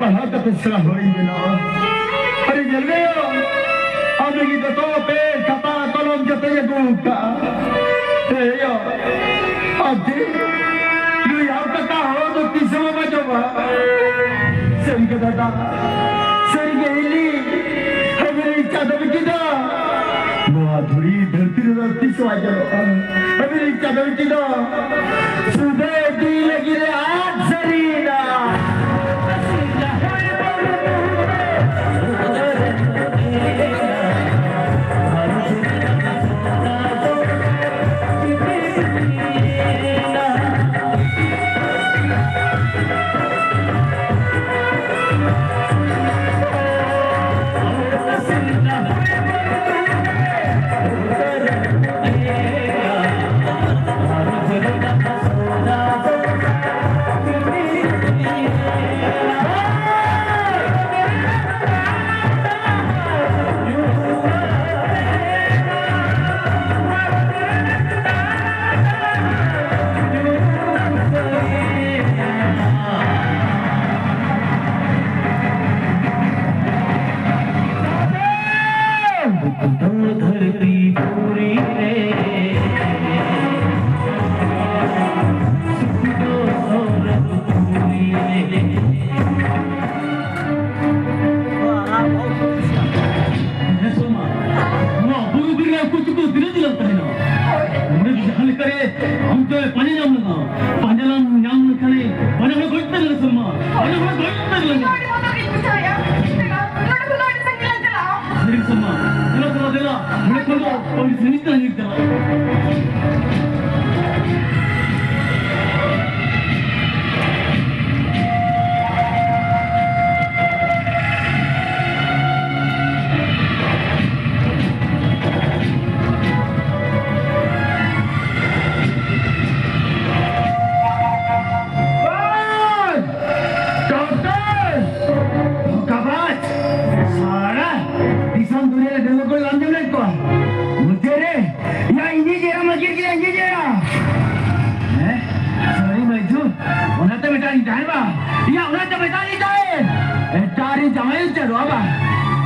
ᱯᱟᱲᱦᱟᱣ ᱠᱟᱛᱮ ᱥᱮᱬᱟ ᱦᱚᱲᱤᱧ ᱵᱮᱱᱟᱣᱟ᱾ ᱟᱨᱮ ᱧᱮᱞ ᱢᱮ ᱭᱟ, ᱟᱢ ᱞᱟᱹᱜᱤᱫ ᱫᱚ ᱛᱚ ᱯᱮ ᱠᱷᱟᱛᱟ ᱠᱚᱞᱚᱢ ᱡᱚᱛᱚᱧ ᱟᱹᱜᱩ ᱟᱠᱟᱫᱼᱟ᱾ ᱦᱮᱸ ᱭᱟ, ᱟᱢ ᱪᱮᱫ ᱱᱩᱭ ᱟᱢ ᱠᱟᱛᱟ ᱦᱚᱲ ᱫᱚ ᱛᱤᱥ ᱦᱚᱸ ᱵᱟᱢ ᱟᱸᱡᱚᱢᱟ? ᱥᱟᱹᱨᱤ ᱜᱮ ᱫᱟᱫᱟ, ᱥᱟᱹᱨᱤ ᱜᱮ ᱦᱤᱞᱤ, ᱟᱢ ᱨᱮᱱ ᱪᱟᱸᱫᱚ ᱵᱤᱴᱤ ᱫᱚ ᱱᱚᱣᱟ ᱫᱷᱩᱲᱤ ᱫᱷᱟᱹᱨᱛᱤ ᱨᱮᱫᱚ ᱛᱤᱥ ᱦᱚᱸ ᱟᱸᱡᱚᱢᱚᱜᱼᱟ᱾ ᱟᱢ ᱨᱮᱱ ᱪᱟᱸᱫᱚ ᱵᱤᱴᱤ ᱫᱚ ᱥᱩᱫᱷᱟᱹ ᱤᱫᱤ ᱞᱟᱹᱜᱤᱫ ᱮ ᱟᱫ ᱥᱟᱹᱨᱤᱭᱮᱱᱟ᱾ ᱫᱷᱟᱹᱨᱛᱤ ᱯᱩᱨᱤ ᱨᱮ, ᱥᱩᱠ ᱫᱚ ᱥᱚᱨᱚᱜᱽ ᱯᱩᱨᱤ ᱨᱮ᱾ ᱦᱮᱸ ᱥᱚᱢᱟ, ᱱᱚᱣᱟ ᱵᱩᱨᱩ ᱵᱤᱨ ᱨᱮ ᱩᱠᱩ ᱪᱩᱠᱩ ᱛᱤᱱᱟᱹᱜ ᱫᱤᱱ ᱮᱢ ᱛᱟᱦᱮᱱᱟ? ᱱᱚᱰᱮ ᱫᱚ ᱡᱟᱦᱟᱸ ᱞᱮᱠᱟ ᱨᱮ ᱟᱢ ᱫᱚᱭ ᱯᱟᱸᱡᱟ ᱧᱟᱢ ᱞᱮᱱᱟ᱾ ᱯᱟᱸᱡᱟ ᱞᱮᱱ ᱧᱟᱢ ᱞᱮᱠᱷᱟᱱᱮ ᱵᱟᱱᱟ ᱦᱚᱲ ᱜᱚᱡ ᱩᱛᱟᱹᱨ ᱞᱮᱱᱟ ᱥᱚᱢᱟ᱾ ᱵᱟᱱᱟ ᱦᱚᱲ ᱜᱚᱡ ᱩᱛᱟᱹᱨ ᱞᱮᱱᱟ᱾ ᱟᱹᱰᱤ ᱵᱚᱛᱚᱨ ᱜᱤᱧ ᱵᱩᱡᱷᱟᱹᱣᱮᱫᱼᱟ᱾ ᱱᱚᱰᱮ ᱠᱷᱚᱱ ᱫᱚ ᱟᱹᱰᱤ ᱥᱟᱺᱜᱤᱧ ᱞᱮ ᱪᱟᱞᱟᱜᱼᱟ᱾ ᱥᱟᱹᱨᱤ ᱥᱚᱢᱟ, ᱫᱮᱞᱟ ᱥᱚᱢᱟ, ᱫᱮᱞᱟ᱾ ᱱᱚᱰᱮ ᱠᱷᱚᱱ ᱫᱚ ᱟᱹᱰᱤ ᱥᱟᱺᱜᱤᱧ ᱛᱮ ᱧᱤᱨ ᱪᱟᱞᱟᱜᱼᱟ᱾ ᱰᱚᱠᱴᱚᱨ! ᱫᱷᱳᱠᱟᱵᱟᱡᱽ! ᱥᱟᱲᱟ! ᱫᱤᱥᱚᱢ ᱫᱩᱱᱤᱭᱟᱹ ᱨᱮ ᱰᱟᱺᱜᱩᱣᱟᱹ ᱠᱩᱲᱤ ᱵᱟᱢ ᱧᱟᱢ ᱞᱮᱫ ᱠᱚᱣᱟ? ᱢᱩᱪᱟᱹᱫ ᱨᱮ, ᱭᱟ, ᱤᱧᱤᱡ ᱮᱨᱟᱢ ᱟᱹᱠᱤᱨ ᱠᱮᱫᱟ, ᱤᱧᱤᱡ ᱮᱨᱟ! ᱦᱮᱸ? ᱥᱚᱨᱤ ᱢᱟᱹᱭᱡᱩ, ᱚᱱᱟᱛᱮ ᱢᱮᱛᱟᱫ ᱤᱧ ᱛᱟᱦᱮᱸ ᱵᱟᱝ? ᱭᱟ, ᱚᱱᱟᱛᱮ ᱢᱮᱛᱟᱫ ᱤᱧ ᱛᱟᱦᱮᱸ! ᱡᱟᱶᱟᱭ ᱩᱛᱟᱹᱨᱚᱜᱼᱟ ᱵᱟᱝ?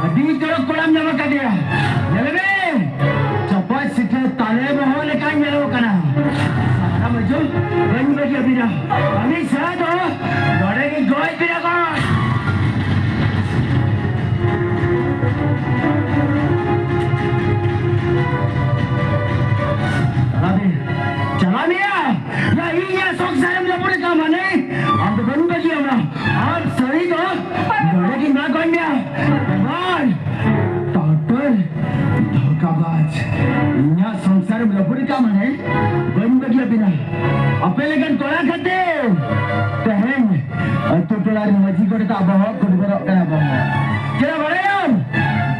ᱟᱹᱰᱤ ᱪᱚᱨᱚᱠ ᱠᱚᱲᱟᱢ ᱧᱟᱢ ᱟᱠᱟᱫᱮᱭᱟ᱾ ᱧᱮᱞ ᱢᱮ, ᱪᱟᱯᱟᱫ ᱥᱤᱴᱷᱟᱹ ᱛᱟᱞᱮ ᱵᱚᱦᱚᱜ ᱞᱮᱠᱟᱭ ᱧᱮᱞᱚᱜ ᱠᱟᱱᱟ᱾ ᱥᱟᱦᱟᱨᱟ ᱢᱟᱹᱡᱩ, ᱵᱟᱹᱧ ᱵᱟᱹᱜᱤ ᱟᱹᱵᱤᱱᱟ᱾ ᱟᱹᱵᱤᱱ ᱥᱟᱦᱟ ᱫᱚ ᱱᱚᱰᱮ ᱜᱮ ᱜᱚᱡ ᱵᱤᱱᱟ ᱠᱚ᱾ ᱪᱟᱞᱟᱜ ᱢᱮᱭᱟ᱾ ᱭᱟ, ᱤᱧᱟᱜ ᱥᱚᱝᱥᱟᱨᱮᱢ ᱨᱟᱹᱯᱩᱫ ᱠᱟᱜ ᱢᱟᱱᱮ, ᱟᱢ ᱫᱚ ᱵᱟᱹᱧ ᱵᱟᱹᱜᱤᱭᱟᱢᱟ᱾ ᱟᱨ ᱥᱟᱹᱲᱤ ᱫᱚ ᱱᱚᱰᱮ ᱜᱤᱧ ᱢᱟᱜ ᱜᱚᱡ ᱢᱮᱭᱟ᱾ ᱵᱟᱝ, ᱴᱟᱴᱟᱨ ᱫᱷᱳᱠᱟᱵᱟᱡᱽ, ᱤᱧᱟᱜ ᱥᱚᱝᱥᱟᱨᱮᱢ ᱨᱟᱹᱯᱩᱫ ᱠᱟᱜ ᱢᱟᱱᱮ, ᱵᱟᱹᱧ ᱵᱟᱹᱜᱤᱭᱟᱵᱤᱱᱟ᱾ ᱟᱯᱮ ᱞᱮᱠᱟᱱ ᱠᱚᱲᱟ ᱠᱷᱟᱹᱛᱤᱨ ᱛᱮᱦᱮᱧ ᱟᱹᱛᱩ ᱴᱚᱞᱟ ᱨᱮ ᱢᱟᱹᱡᱷᱤ ᱜᱚᱰᱮᱛᱟᱜ ᱵᱚᱦᱚᱜ ᱠᱩᱴᱵᱚᱨᱚᱜ ᱠᱟᱱᱟ ᱵᱚᱦᱚᱜ᱾ ᱪᱮᱫᱟᱜ ᱵᱟᱲᱟᱭᱟᱢ?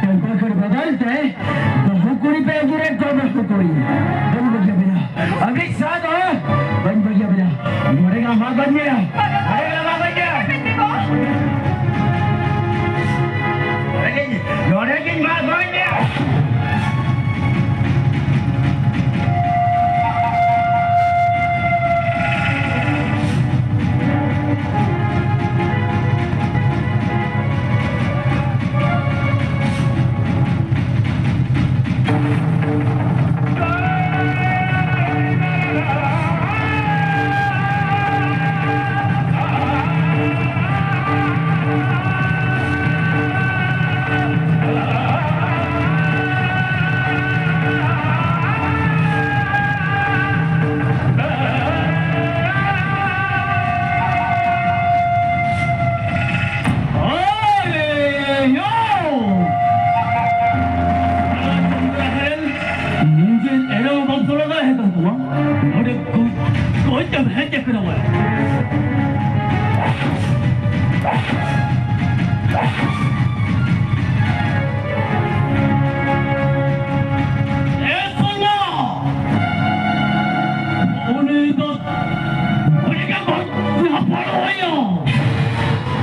ᱰᱟᱺᱜᱩᱣᱟᱹ ᱠᱩᱲᱤ ᱵᱚᱫᱚᱞ ᱛᱮ ᱵᱟᱹᱦᱩ ᱠᱩᱲᱤ ᱯᱮ ᱟᱹᱜᱩᱭᱮᱫ ᱠᱚᱣᱟ, ᱵᱟᱹᱦᱩ ᱠᱩᱲᱤ᱾ ᱵᱟᱹᱧ ᱵᱟᱹᱜᱤᱭᱟ ᱵᱤᱱᱟ᱾ ᱟᱹᱵᱤᱱ ᱥᱟᱶ ᱫᱚ ᱵᱟᱹᱧ ᱵᱟᱹᱜᱤᱭᱟ ᱵᱤᱱᱟ᱾ ᱱᱚᱰᱮ ᱜᱮ ᱟᱢᱟᱜ ᱵᱟᱹᱧ ᱧᱮᱞᱟ᱾ ᱱᱚᱰᱮ ᱜᱮ ᱟᱢᱟᱜ ᱵᱟᱹᱧ ᱧᱮᱞᱟ᱾ ᱱᱚᱰᱮ ᱜᱮ, ᱱᱚᱰᱮ ᱜᱮ ᱟᱢᱟᱜ ᱵᱟᱹᱧ ᱧᱮᱞᱟ᱾ ᱟᱨᱮ ᱭᱳ! ᱪᱚᱱᱫᱨᱟᱦᱮᱞ, ᱱᱤᱡᱮᱨ ᱮᱨᱟ ᱵᱟᱢ ᱥᱚᱲᱚ ᱫᱟᱲᱮᱭᱟᱭ ᱠᱟᱱ ᱛᱟᱢᱟ, ᱱᱚᱰᱮ ᱜᱚᱡ, ᱜᱚᱡ ᱛᱮᱢ ᱦᱮᱡ ᱟᱠᱟᱱᱟ ᱵᱟᱭ? ᱮ ᱥᱚᱞᱢᱟ! ᱩᱱᱤ ᱫᱚ ᱩᱱᱤ ᱜᱮ ᱜᱚᱡ ᱦᱟᱯᱟᱲ ᱦᱩᱭᱩᱜᱼᱟ᱾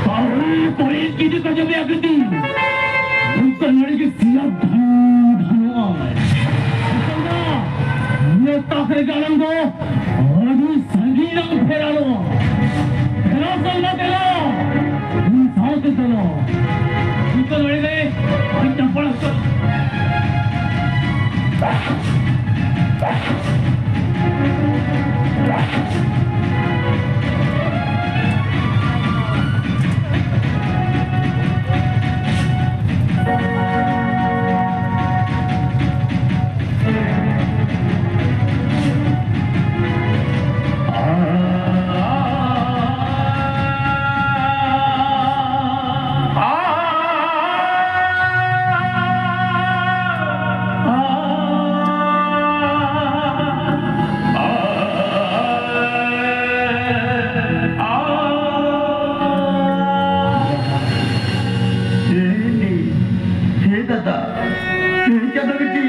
ᱛᱟᱦᱞᱮ ᱠᱚᱭᱮᱠ ᱠᱮᱡᱤ ᱠᱚ ᱡᱚᱢᱮᱭᱟ ᱠᱟᱹᱴᱤᱡ᱾ ᱩᱱᱠᱩ ᱱᱚᱰᱮ ᱜᱮ ᱥᱤᱭᱟ ᱫᱷᱟᱱ ᱫᱷᱟᱱᱚᱜᱼᱟ᱾ ᱱᱤᱭᱟᱹ ᱛᱟᱠ ᱨᱮᱜᱮ ᱟᱞᱟᱝ ᱫᱚ ᱟᱹᱰᱤ ᱥᱟᱺᱜᱤᱧ ᱞᱟᱝ ᱯᱷᱮᱨᱟᱞᱚᱜᱼᱟ᱾ ᱫᱮᱞᱟ ᱥᱟᱞᱢᱟ ᱫᱮᱞᱟ, ᱤᱧ ᱥᱟᱶᱛᱮ ᱫᱮᱞᱟ᱾ ᱦᱮ ᱫᱟᱫᱟ, ᱦᱮ ᱪᱟᱸᱫᱳ ᱵᱤᱴᱤ,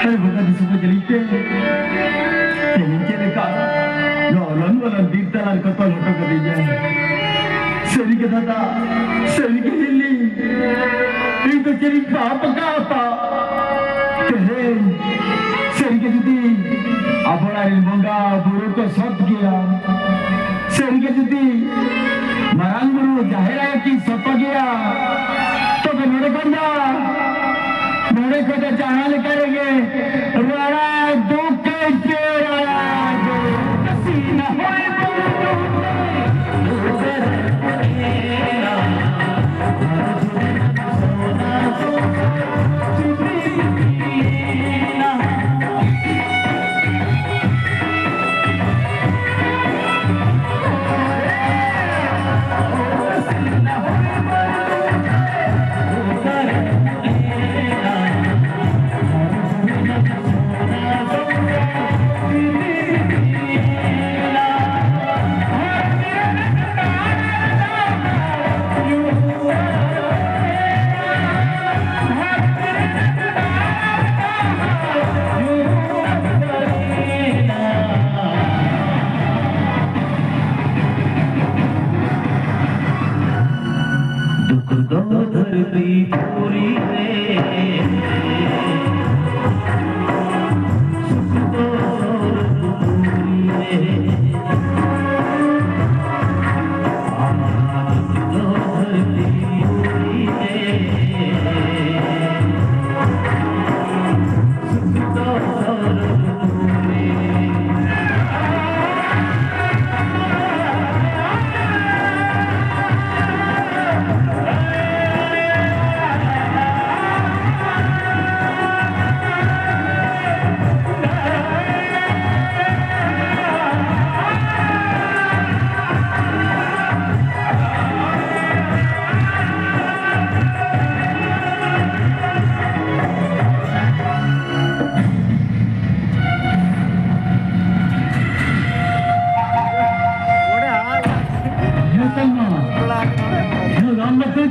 ᱦᱮ ᱵᱚᱸᱜᱟ ᱫᱤᱥᱚᱢ ᱠᱚ ᱡᱟᱹᱞᱤᱧ ᱯᱮ᱾ ᱛᱮᱦᱮᱧ ᱪᱮᱫ ᱞᱮᱠᱟ ᱱᱚᱣᱟ ᱞᱚᱞᱚᱱ ᱞᱚᱞᱚᱱ ᱵᱤᱨ ᱛᱟᱞᱟ ᱨᱮᱠᱚ ᱛᱚᱞ ᱦᱚᱴᱚ ᱠᱟᱹᱫᱤᱧᱟ᱾ ᱥᱟᱹᱨᱤ ᱜᱮ ᱫᱟᱫᱟ, ᱥᱟᱹᱨᱤ ᱜᱮ ᱦᱤᱞᱤ, ᱤᱧ ᱫᱚ ᱪᱮᱫ ᱤᱧ ᱯᱟᱯ ᱟᱠᱟᱫᱼᱟ? ᱛᱮᱦᱮᱧ ᱥᱟᱹᱨᱤ ᱜᱮ ᱡᱩᱫᱤ ᱟᱵᱚ ᱚᱲᱟᱜ ᱨᱮᱱ ᱵᱚᱸᱜᱟ ᱵᱩᱨᱩ ᱠᱚ ᱥᱚᱛ ᱜᱮᱭᱟ, ᱥᱟᱹᱨᱤ ᱜᱮ ᱡᱩᱫᱤ ᱢᱟᱨᱟᱝ ᱵᱩᱨᱩ ᱡᱟᱦᱮᱨ ᱟᱭᱳ ᱠᱤᱱ ᱥᱚᱛ ᱜᱮᱭᱟ, ᱛᱚᱵᱮ ᱱᱚᱰᱮ ᱠᱷᱚᱱ ᱫᱚ, ᱱᱚᱰᱮ ᱠᱷᱚᱱ ᱫᱚ ᱡᱟᱦᱟᱸ ᱞᱮᱠᱟ ᱨᱮᱜᱮ ᱨᱟᱲᱟ ᱫᱩᱠ ᱠᱟᱹᱭ ᱯᱮ ᱨᱟᱲᱟ ᱫᱩᱠ᱾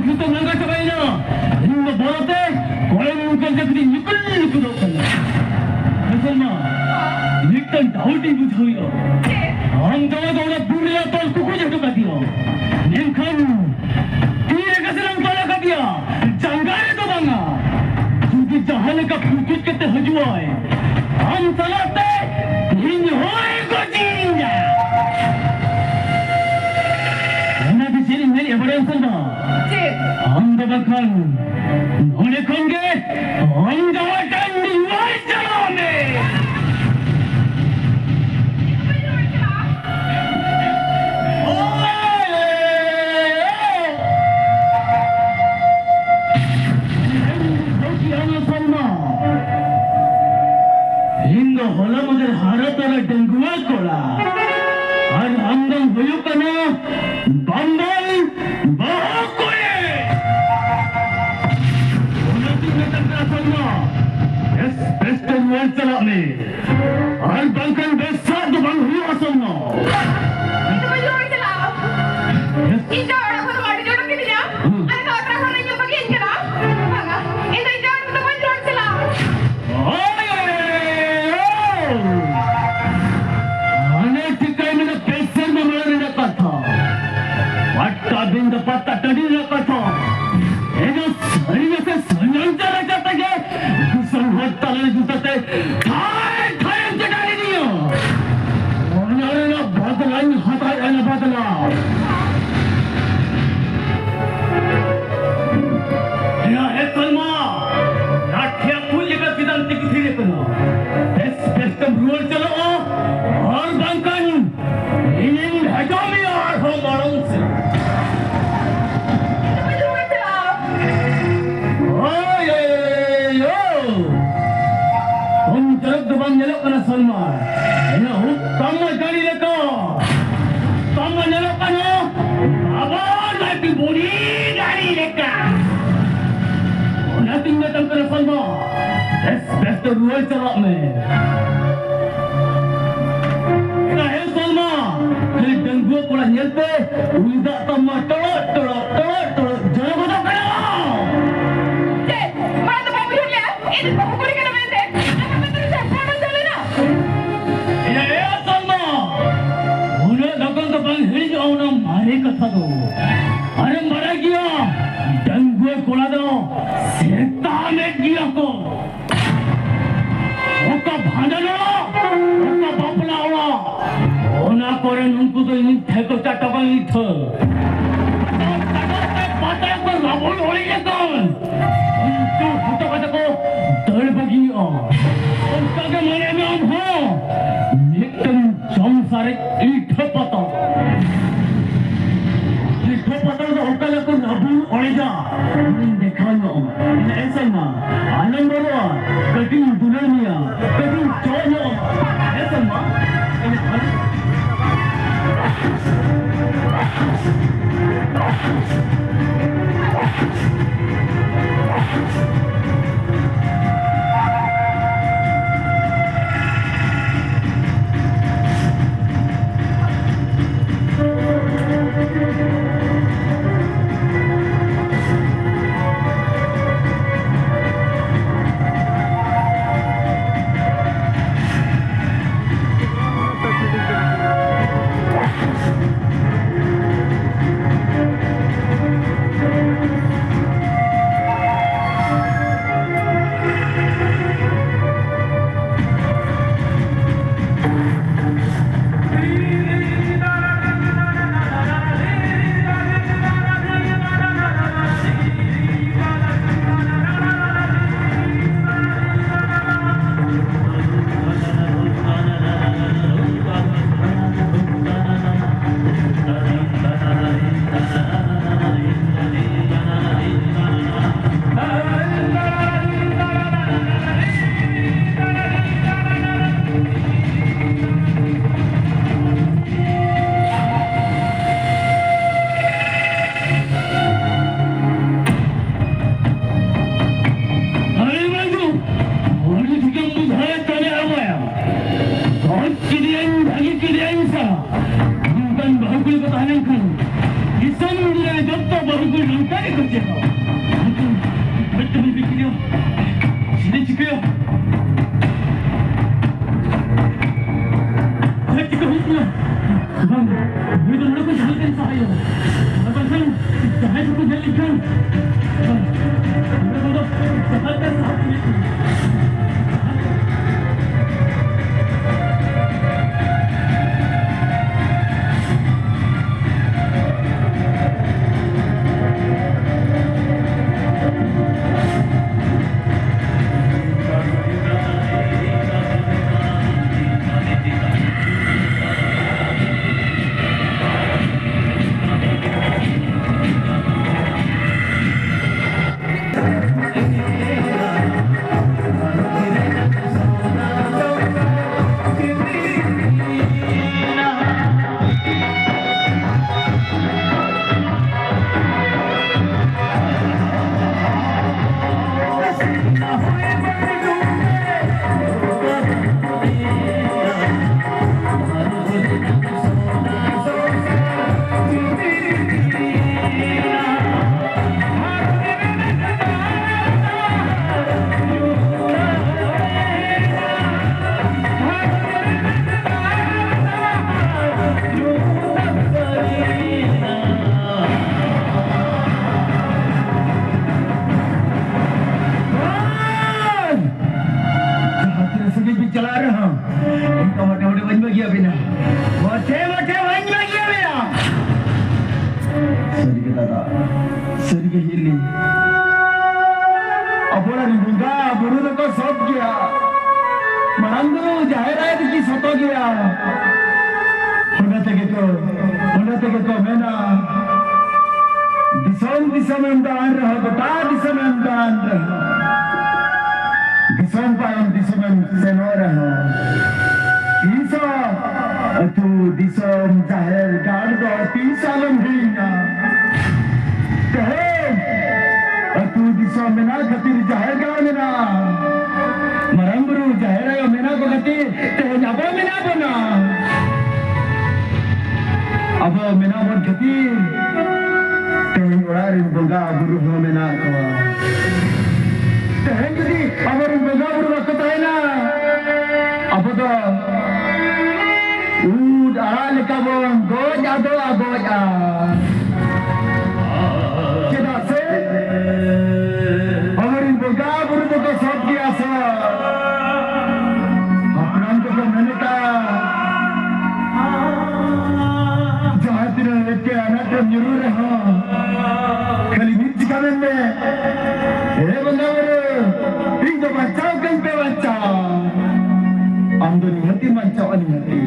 ᱱᱤᱛᱚᱜ ᱞᱟᱸᱜᱟ ᱪᱟᱵᱟᱭᱮᱱᱟ᱾ ᱤᱧ ᱫᱚ ᱵᱚᱞᱚᱛᱮ ᱠᱚᱭᱮᱱ ᱢᱩᱠᱟᱹᱞ ᱡᱟᱹᱯᱤᱫ ᱤᱧ ᱧᱩᱠᱩᱞ ᱧᱩᱠᱩᱫᱚᱜ ᱠᱟᱱᱟ᱾ ᱦᱮᱸ ᱥᱚᱞᱢᱟ, ᱢᱤᱫᱴᱟᱝ ᱰᱟᱣᱩᱴ ᱤᱧ ᱵᱩᱡᱷᱟᱹᱣᱮᱫᱼᱟ᱾ ᱟᱢ ᱡᱟᱶᱟᱭ ᱫᱚ ᱚᱱᱟ ᱵᱩᱨ ᱨᱮᱭᱟᱜ ᱛᱚᱞ ᱠᱩᱠᱩᱡ ᱦᱚᱴᱚ ᱠᱟᱫᱮᱭᱟ, ᱢᱮᱱᱠᱷᱟᱱ ᱛᱤ ᱨᱮ ᱜᱮᱥᱮ ᱞᱟᱝ ᱛᱚᱞ ᱟᱠᱟᱫᱮᱭᱟ, ᱡᱟᱸᱜᱟ ᱨᱮᱫᱚ ᱵᱟᱝᱟ᱾ ᱡᱩᱫᱤ ᱡᱟᱦᱟᱸ ᱞᱮᱠᱟ ᱯᱩᱪᱩᱡ ᱠᱟᱛᱮ ᱦᱤᱡᱩᱜᱼᱟᱭ, ᱟᱢ ᱥᱟᱞᱟᱜ ᱛᱮ ᱤᱧ ᱦᱚᱸᱭ ᱜᱚᱡᱤᱧᱟ᱾ ᱚᱱᱟ ᱫᱚ ᱪᱮᱫ ᱤᱧ ᱢᱮᱱᱮᱫᱼᱟ ᱵᱟᱲᱟᱭᱟᱢ ᱥᱮ ᱵᱟᱝ? ᱪᱮᱫ? ᱟᱢ ᱫᱚ ᱵᱟᱠᱷᱟᱱ ᱱᱚᱰᱮ ᱠᱷᱚᱱ ᱜᱮ ᱟᱢ ᱡᱟᱶᱟᱭ ᱴᱟᱺᱰᱤ ᱨᱩᱣᱟᱹᱲ ᱪᱟᱞᱟᱜ ᱢᱮ᱾ ᱤᱧ ᱫᱚ ᱦᱚᱞᱟ ᱢᱟᱫᱷᱮᱨ ᱦᱟᱨᱟ ᱛᱚᱨᱟ ᱰᱟᱺᱜᱩᱣᱟᱹ ᱠᱚᱲᱟ, ᱟᱨ ᱟᱢ ᱫᱚᱢ ᱦᱩᱭᱩᱜ ᱠᱟᱱᱟ ᱵᱟᱢᱵᱚᱞ ᱵᱟᱹᱦᱩ ᱠᱩᱲᱤ᱾ ᱚᱱᱟᱛᱤᱧ ᱢᱮᱛᱟᱢ ᱠᱟᱱᱟ ᱥᱚᱞᱢᱟ, ᱵᱮᱥ ᱵᱮᱥ ᱛᱮ ᱨᱩᱣᱟᱹᱲ ᱪᱟᱞᱟᱜ ᱢᱮ, ᱟᱨ ᱵᱟᱝᱠᱷᱟᱱ ᱵᱮᱥ ᱥᱟᱜ ᱫᱚ ᱵᱟᱝ ᱦᱩᱭᱩᱜᱼᱟ ᱥᱚᱞᱢᱟ᱾ ᱤᱧ ᱫᱚ ᱵᱟᱹᱧ ᱨᱩᱣᱟᱹᱲ ᱪᱟᱞᱟᱜᱼᱟ᱾ ᱤᱧ ᱫᱚ ᱚᱲᱟᱜ ᱠᱷᱚᱱ ᱵᱟᱹᱧ ᱩᱰᱩᱠ ᱠᱤᱫᱤᱧᱟ᱾ ᱦᱩᱸ᱾ ᱟᱨ ᱱᱚᱣᱟ ᱴᱚᱴᱷᱟ ᱠᱷᱚᱱ ᱤᱧ ᱵᱟᱹᱜᱤᱭᱟᱹᱧ ᱠᱟᱱᱟ᱾ ᱵᱟᱝᱟ, ᱤᱧ ᱫᱚ ᱤᱧ ᱡᱟᱶᱟᱭ ᱴᱷᱮᱱ ᱫᱚ ᱵᱟᱹᱧ ᱨᱩᱣᱟᱹᱲ ᱪᱟᱞᱟᱜᱼᱟ᱾ ᱦᱟᱱᱮ ᱴᱷᱤᱠᱟᱹᱭ ᱢᱮ, ᱯᱮ ᱥᱮᱨᱢᱟ ᱢᱟᱲᱟᱝ ᱨᱮᱱᱟᱜ ᱠᱟᱛᱷᱟ᱾ ᱯᱟᱴᱟᱵᱤᱸᱫᱷᱟᱹ ᱯᱟᱛᱟ ᱴᱟᱺᱰᱤ ᱨᱮᱱᱟᱜ ᱠᱟᱛᱷᱟ᱾ ᱮᱱᱟ ᱥᱟᱹᱨᱤ ᱜᱮᱥᱮ ᱥᱟᱹᱨᱤᱭᱟᱱ ᱪᱟᱞᱟᱪᱟ ᱛᱮᱜᱮ ᱫᱤᱥᱚᱢ ᱦᱚᱲ ᱛᱟᱞᱟᱨᱮ ᱡᱩᱛᱟᱹᱛᱮ ᱛᱷᱟᱭ ᱛᱷᱟᱭᱮᱢ ᱪᱮᱴᱟᱣ ᱞᱤᱫᱤᱧᱟ᱾ ᱚᱱᱟ ᱨᱮᱱᱟᱜ ᱵᱟᱫᱞᱟᱧ ᱦᱟᱛᱟᱣᱮᱫᱼᱟ, ᱚᱱᱟ ᱵᱟᱫᱞᱟ᱾ ᱮᱭᱟ, ᱮ ᱛᱟᱞᱢᱟ, ᱞᱟᱴᱷᱮ ᱠᱩᱞ ᱞᱮᱠᱟ ᱪᱮᱫᱟᱜ ᱛᱤᱸᱜᱩ ᱛᱷᱤᱨ ᱟᱠᱟᱱᱟ? ᱵᱮᱥ ᱵᱮᱥ ᱛᱮᱢ ᱨᱩᱣᱟᱹᱲ ᱪᱟᱞᱟᱜᱼᱟ, ᱟᱨ ᱵᱟᱝᱠᱷᱟᱱ ᱤᱧᱤᱧ ᱵᱷᱮᱡᱟ ᱢᱮᱭᱟ ᱟᱨᱦᱚᱸ ᱢᱟᱲᱟᱝ ᱥᱮᱫ᱾ ᱦᱳᱭ, ᱳᱭ, ᱳᱭ, ᱳᱭ, ᱳᱭ᱾ ᱠᱚᱢ ᱪᱚᱨᱚᱠ ᱫᱚ ᱵᱟᱢ ᱧᱮᱞᱚᱜ ᱠᱟᱱᱟ ᱥᱚᱞᱢᱟ᱾ ᱤᱧᱟᱹᱜ ᱩᱵ ᱛᱟᱢ ᱢᱟ ᱜᱟᱹᱰᱤ ᱞᱮᱠᱟ᱾ ᱛᱟᱢ ᱢᱟ ᱧᱮᱞᱚᱜ ᱠᱟᱱᱟ ᱵᱟᱵᱟ ᱞᱟᱹᱴᱩ ᱵᱩᱲᱦᱤ ᱜᱟᱹᱰᱤ ᱞᱮᱠᱟ᱾ ᱚᱱᱟᱛᱤᱧ ᱢᱮᱛᱟᱢ ᱠᱟᱱᱟ ᱥᱚᱞᱢᱟ, ᱵᱮᱥ ᱵᱮᱥ ᱛᱮ ᱨᱩᱣᱟᱹᱲ ᱪᱟᱞᱟᱜ ᱢᱮ᱾ ᱮ ᱥᱚᱞᱢᱟ, ᱠᱷᱟᱹᱞᱤ ᱰᱟᱺᱜᱩᱣᱟᱹ ᱠᱚᱲᱟ ᱧᱮᱞᱛᱮ ᱩᱞᱤ ᱫᱟᱜ ᱛᱟᱢ ᱢᱟ ᱴᱚᱲᱚᱜ, ᱴᱚᱲᱚᱜ, ᱴᱚᱲᱚᱜ, ᱴᱚᱲᱚᱜ ᱡᱚᱨᱚ ᱠᱚᱨᱮ ᱱᱩᱠᱩ ᱫᱚ ᱤᱧ ᱴᱷᱮᱠᱚ ᱪᱟᱴᱚ ᱠᱟᱱ ᱤᱧ ᱴᱷᱟᱹ᱾ ᱪᱟᱴᱚ ᱛᱮ ᱯᱟᱛᱟ ᱠᱚ ᱨᱟᱵᱚᱲ ᱚᱲᱮᱡ ᱟᱠᱟᱱ᱾ ᱩᱱᱠᱩ ᱦᱚᱴᱚ ᱠᱟᱛᱮ ᱠᱚ ᱫᱟᱹᱲ ᱵᱟᱹᱜᱤᱭᱟᱜᱼᱟ᱾ ᱚᱱᱠᱟ ᱜᱮ ᱢᱚᱱᱮ ᱢᱮ ᱟᱢ ᱦᱚᱸ ᱢᱤᱫᱴᱟᱝ ᱡᱚᱢ ᱥᱟᱨᱮᱡ ᱤᱴᱷᱟᱹ ᱯᱟᱛᱟ᱾ ᱤᱴᱷᱟᱹ ᱯᱟᱛᱟ ᱫᱚ ᱚᱠᱟ ᱞᱮᱠᱟ ᱨᱟᱵᱚᱲ ᱚᱲᱮᱡᱟ, ᱤᱧ ᱫᱮᱠᱷᱟᱣ ᱧᱚᱜ ᱟᱢᱟ᱾ ᱮᱱᱮᱡ ᱥᱮᱨᱮᱧ ᱢᱟ ᱟᱞᱚᱢ ᱵᱚᱨᱚᱜᱼᱟ, ᱠᱟᱹᱴᱤᱡ ᱤᱧ ᱫᱩᱞᱟᱹᱲ ᱢᱮᱭᱟ, ᱠᱟᱹᱴᱤᱡ ᱤᱧ ᱪᱚᱜ ᱧᱚᱜ ᱟᱢᱟ᱾ ᱮᱱᱮᱡ ᱥᱮᱨᱮᱧ ᱢᱟ᱾ ᱟᱨᱮ ᱵᱟᱹᱵᱩ, ᱩᱱᱤ ᱴᱷᱤᱠᱮᱢ ᱵᱩᱡᱷᱟᱹᱣᱮᱫ ᱛᱟᱞᱮᱭᱟ ᱵᱟᱭᱟ? ᱜᱚᱡ ᱠᱮᱫᱮᱭᱟᱹᱧ, ᱵᱷᱟᱹᱜᱤ ᱠᱮᱫᱮᱭᱟᱹᱧ ᱥᱟ᱾ ᱱᱚᱝᱠᱟᱱ ᱵᱟᱹᱦᱩ ᱠᱩᱲᱤ ᱠᱚ ᱛᱟᱦᱮᱸ ᱞᱮᱱᱠᱷᱟᱱ ᱫᱤᱥᱚᱢ ᱨᱮ ᱡᱚᱛᱚ ᱵᱟᱹᱦᱩ ᱠᱩᱲᱤ ᱱᱚᱝᱠᱟ ᱜᱮᱠᱚ ᱪᱮᱫᱚᱜ᱾ ᱢᱮᱱᱠᱷᱟᱱ ᱜᱚᱡ ᱛᱮᱵᱚᱱ ᱵᱤᱠᱤ ᱠᱮᱫᱮᱭᱟ᱾ ᱪᱮᱫ ᱮ ᱪᱤᱠᱟᱹᱭᱟ? ᱪᱮᱫ ᱪᱤᱠᱟᱹ ᱦᱩᱭᱩᱜ ᱠᱟᱱᱟ? ᱵᱟᱝ, ᱱᱩᱭ ᱫᱚ ᱱᱚᱰᱮ ᱠᱷᱚᱱ ᱡᱟᱦᱟᱸ ᱞᱮᱠᱟᱧ ᱥᱟᱦᱟᱭᱟ᱾ ᱟᱨ ᱵᱟᱝᱠᱷᱟᱱ ᱡᱟᱦᱟᱸᱭ ᱠᱚᱠᱚ ᱧᱮᱞ ᱞᱮᱠᱷᱟᱱ, ᱵᱟᱝ, ᱱᱚᱰᱮ ᱠᱷᱚᱱ ᱫᱚ ᱡᱟᱦᱟᱸ ᱞᱮᱠᱟ ᱥᱟᱦᱟ ᱦᱩᱭᱩᱜ ᱛᱤᱧᱟ᱾ ᱵᱮᱱᱟ᱾ ᱢᱚᱴᱷᱮ ᱢᱚᱴᱷᱮ ᱵᱟᱹᱧ ᱵᱟᱹᱜᱤᱭᱟᱵᱮᱱᱟ᱾ ᱥᱟᱹᱨᱤ ᱜᱮ ᱫᱟᱫᱟ, ᱥᱟᱹᱨᱤ ᱜᱮ ᱦᱤᱞᱤ᱾ ᱟᱵᱚᱨᱮᱱ ᱵᱚᱸᱜᱟ ᱵᱩᱨᱩ ᱫᱚᱠᱚ ᱥᱚᱛ ᱜᱮᱭᱟ᱾ ᱢᱟᱨᱟᱝ ᱵᱩᱨᱩ ᱡᱟᱦᱮᱨ ᱟᱭᱳ ᱫᱚᱠᱤᱱ ᱥᱚᱛᱚ ᱜᱮᱭᱟ᱾ ᱚᱱᱟ ᱛᱮᱜᱮ ᱠᱚ, ᱚᱱᱟ ᱛᱮᱜᱮ ᱠᱚ ᱢᱮᱱᱟ, ᱫᱤᱥᱚᱢ ᱫᱤᱥᱚᱢᱮᱢ ᱫᱟᱬᱟᱱ ᱨᱮᱦᱚᱸ, ᱜᱚᱴᱟ ᱫᱤᱥᱚᱢᱮᱢ ᱫᱟᱬᱟᱱ ᱨᱮᱦᱚᱸ, ᱫᱤᱥᱚᱢ ᱛᱟᱭᱚᱢ ᱫᱤᱥᱚᱢᱮᱢ ᱥᱮᱱᱚᱜ ᱨᱮᱦᱚᱸ, ᱛᱤᱥ ᱦᱚᱸ ᱟᱹᱛᱩ ᱫᱤᱥᱚᱢ ᱡᱟᱦᱮᱨ ᱜᱟᱲ ᱫᱚ ᱛᱤᱥ ᱟᱞᱚᱢ ᱦᱤᱲᱤᱧᱟ᱾ ᱛᱮᱦᱮᱧ ᱟᱹᱛᱩ ᱫᱤᱥᱚᱢ ᱢᱮᱱᱟᱜ ᱠᱷᱟᱹᱛᱤᱨ ᱡᱟᱦᱮᱨ ᱜᱟᱲ ᱢᱮᱱᱟᱜᱼᱟ, ᱢᱟᱨᱟᱝ ᱵᱩᱨᱩ ᱡᱟᱦᱮᱨ ᱟᱭᱳ ᱢᱮᱱᱟᱜ ᱠᱚ ᱠᱷᱟᱹᱛᱤᱨ ᱛᱮᱦᱮᱧ ᱟᱵᱚ ᱢᱮᱱᱟᱜ ᱵᱚᱱᱟ᱾ ᱟᱵᱚ ᱢᱮᱱᱟᱜ ᱵᱚᱱ ᱠᱷᱟᱹᱛᱤᱨ ᱛᱮᱦᱮᱧ ᱚᱲᱟᱜ ᱨᱮᱱ ᱵᱚᱸᱜᱟ ᱵᱩᱨᱩ ᱦᱚᱸ ᱢᱮᱱᱟᱜ ᱠᱚᱣᱟ᱾ ᱛᱮᱦᱮᱧ ᱡᱩᱫᱤ ᱟᱵᱚᱨᱮᱱ ᱵᱚᱸᱜᱟ ᱵᱩᱨᱩ ᱵᱟᱠᱚ ᱛᱟᱦᱮᱱᱟ, ᱟᱵᱚ ᱫᱚ ᱩᱫ ᱟᱲᱟᱜ ᱞᱮᱠᱟ ᱵᱚᱱ ᱜᱚᱡ ᱟᱫᱚᱜᱼᱟ, ᱜᱚᱡᱼᱟ᱾ ᱪᱮᱫᱟᱜ ᱥᱮ ᱟᱵᱚᱨᱮᱱ ᱵᱚᱸᱜᱟ ᱵᱩᱨᱩ ᱫᱚᱠᱚ ᱥᱚᱛ ᱜᱮᱭᱟ ᱥᱮ? ᱦᱟᱯᱲᱟᱢ ᱠᱚᱠᱚ ᱢᱮᱱ ᱟᱠᱟᱫ, ᱡᱟᱦᱟᱸ ᱛᱤᱱᱟᱹᱜ ᱮᱴᱠᱮ ᱟᱱᱟᱴ ᱨᱮᱢ ᱧᱩᱨᱩ ᱨᱮᱦᱚᱸ, ᱠᱷᱟᱹᱞᱤ ᱢᱤᱫ ᱪᱤᱠᱟ ᱢᱮᱱ ᱢᱮ, ᱦᱮ ᱵᱚᱸᱜᱟ ᱵᱩᱨᱩ, ᱤᱧ ᱫᱚ ᱵᱟᱧᱪᱟᱣ ᱠᱟᱹᱧ ᱯᱮ ᱵᱟᱧᱪᱟᱣ᱾ ᱟᱢ ᱫᱚ ᱱᱤᱦᱟᱹᱛᱤᱢ ᱵᱟᱧᱪᱟᱣᱟ, ᱱᱤᱦᱟᱹᱛᱤ᱾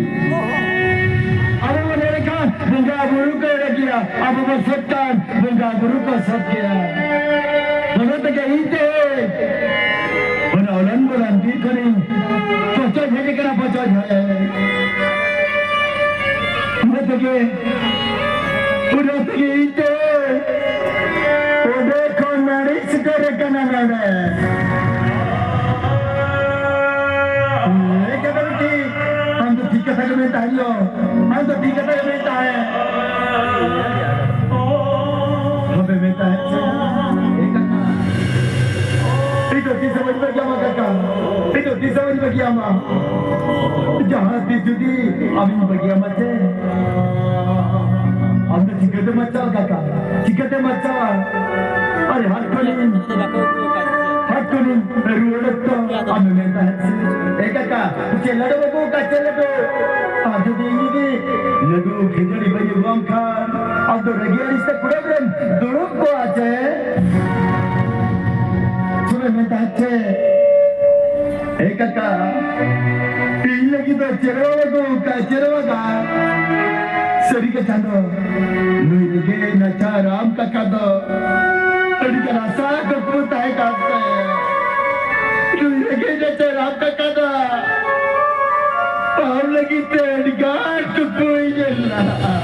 ᱟᱵᱚ ᱵᱚᱱ ᱮᱲᱮ ᱠᱷᱟᱱ ᱵᱚᱸᱜᱟ ᱵᱩᱨᱩ ᱠᱚ ᱮᱲᱮ ᱜᱮᱭᱟ, ᱟᱵᱚ ᱵᱚᱱ ᱥᱚᱛ ᱠᱷᱟᱱ ᱵᱚᱸᱜᱟ ᱵᱩᱨᱩ ᱠᱚ ᱥᱚᱛ ᱜᱮᱭᱟ᱾ ᱚᱱᱟ ᱛᱮᱜᱮ ᱤᱧ ᱛᱮ ᱚᱱᱟ ᱚᱞᱚᱱ ᱵᱚᱞᱚᱱ ᱵᱤᱨ ᱠᱷᱚᱱᱤᱧ ᱯᱚᱪᱚᱡ ᱦᱮᱡ ᱟᱠᱟᱱᱟ, ᱯᱚᱪᱚᱡ ᱦᱮᱡ᱾ ᱚᱱᱟ ᱛᱮᱜᱮ, ᱚᱱᱟ ᱛᱮᱜᱮ ᱤᱧ ᱛᱮ ᱚᱸᱰᱮ ᱠᱷᱚᱱ ᱱᱟᱹᱲᱤ ᱥᱮᱴᱮᱨ ᱟᱠᱟᱱᱟ ᱱᱚᱰᱮ᱾ ᱦᱮᱸ, ᱠᱟᱛᱷᱟ ᱫᱚ ᱴᱷᱤᱠ᱾ ᱟᱢ ᱫᱚ ᱴᱷᱤᱠ ᱠᱟᱛᱷᱟ ᱜᱮ ᱢᱮᱱ ᱛᱟᱦᱮᱸ ᱭᱚ᱾ ᱟᱢ ᱫᱚ ᱴᱷᱤᱠ ᱠᱟᱛᱷᱟ ᱜᱮ ᱢᱮᱱ ᱛᱟᱦᱮᱸ᱾ ᱟᱢ ᱫᱚ ᱢᱮᱱ ᱛᱟᱦᱮᱸ᱾ ᱮ ᱠᱟᱠᱟ, ᱤᱧ ᱫᱚ ᱛᱤᱥ ᱦᱚᱸ ᱵᱟᱹᱧ ᱵᱟᱹᱜᱤᱭᱟᱢᱟ ᱠᱟᱠᱟ᱾ ᱤᱧ ᱫᱚ ᱛᱤᱥ ᱦᱚᱸ ᱵᱟᱹᱧ ᱵᱟᱹᱜᱤᱭᱟᱢᱟ᱾ ᱡᱟᱦᱟᱸ ᱛᱤᱥ ᱡᱩᱫᱤ ᱟᱢᱤᱧ ᱵᱟᱹᱜᱤᱭᱟᱢᱟ ᱥᱮ, ᱟᱢ ᱫᱚ ᱪᱤᱠᱟᱹᱛᱮᱢ ᱵᱟᱧᱪᱟᱣᱟ ᱠᱟᱠᱟ? ᱪᱤᱠᱟᱹᱛᱮᱢ ᱵᱟᱧᱪᱟᱣᱟ? ᱟᱨᱮ ᱦᱟᱴ ᱠᱷᱚᱱᱤᱧ, ᱦᱟᱴ ᱠᱷᱚᱱᱤᱧ ᱨᱩᱣᱟᱹᱲ ᱚᱠᱛᱚ ᱟᱢᱮ ᱢᱮᱱ ᱛᱟᱦᱮᱸᱫ ᱥᱮ, "ᱮ ᱠᱟᱠᱟ, ᱪᱮᱫ ᱞᱟᱹᱰᱩ ᱵᱟᱹᱵᱩ, ᱚᱠᱟ ᱪᱮᱫ ᱞᱟᱹᱰᱩ? ᱟᱨ ᱡᱩᱫᱤ ᱤᱧ ᱡᱩᱫᱤ ᱞᱟᱹᱰᱩ ᱠᱷᱟᱹᱡᱟᱹᱲᱤ ᱵᱟᱹᱧ ᱟᱹᱜᱩᱣᱟᱢ ᱠᱷᱟᱱ, ᱟᱢ ᱫᱚ ᱨᱟᱹᱜᱤ ᱟᱹᱲᱤᱥ ᱛᱮ ᱠᱩᱰᱟᱹᱢ ᱨᱮᱢ ᱫᱩᱲᱩᱵ ᱠᱚᱜᱼᱟ ᱪᱮ?" ᱥᱩᱨᱮ ᱢᱮᱱ ᱛᱟᱦᱮᱸᱫ ᱪᱮ, ᱮ ᱠᱟᱠᱟ, ᱤᱧ ᱞᱟᱹᱜᱤᱫ ᱫᱚ ᱪᱮᱨᱣᱟ ᱵᱟᱹᱵᱩ, ᱚᱠᱟ ᱪᱮᱨᱣᱟ ᱜᱟ? ᱥᱟᱹᱨᱤ ᱜᱮ ᱪᱟᱸᱫᱚ, ᱱᱩᱭ ᱨᱮᱸᱜᱮᱡ ᱱᱟᱪᱟᱨ ᱟᱢ ᱠᱟᱠᱟ ᱫᱚ ᱟᱹᱰᱤ ᱜᱟᱱ ᱟᱥᱟ ᱠᱩᱠᱢᱩ ᱛᱟᱦᱮᱸ ᱠᱟᱱ ᱛᱟᱭᱟ᱾ ᱱᱩᱭ ᱨᱮᱸᱜᱮᱡ ᱱᱟᱪᱟᱨ ᱟᱢ ᱠᱟᱠᱟ ᱫᱚ ᱟᱢ ᱞᱟᱹᱜᱤᱫ ᱛᱮ ᱟᱹᱰᱤ ᱜᱟᱱ ᱠᱩᱠᱢᱩᱭ ᱧᱮᱞ ᱞᱟᱜᱼᱟ᱾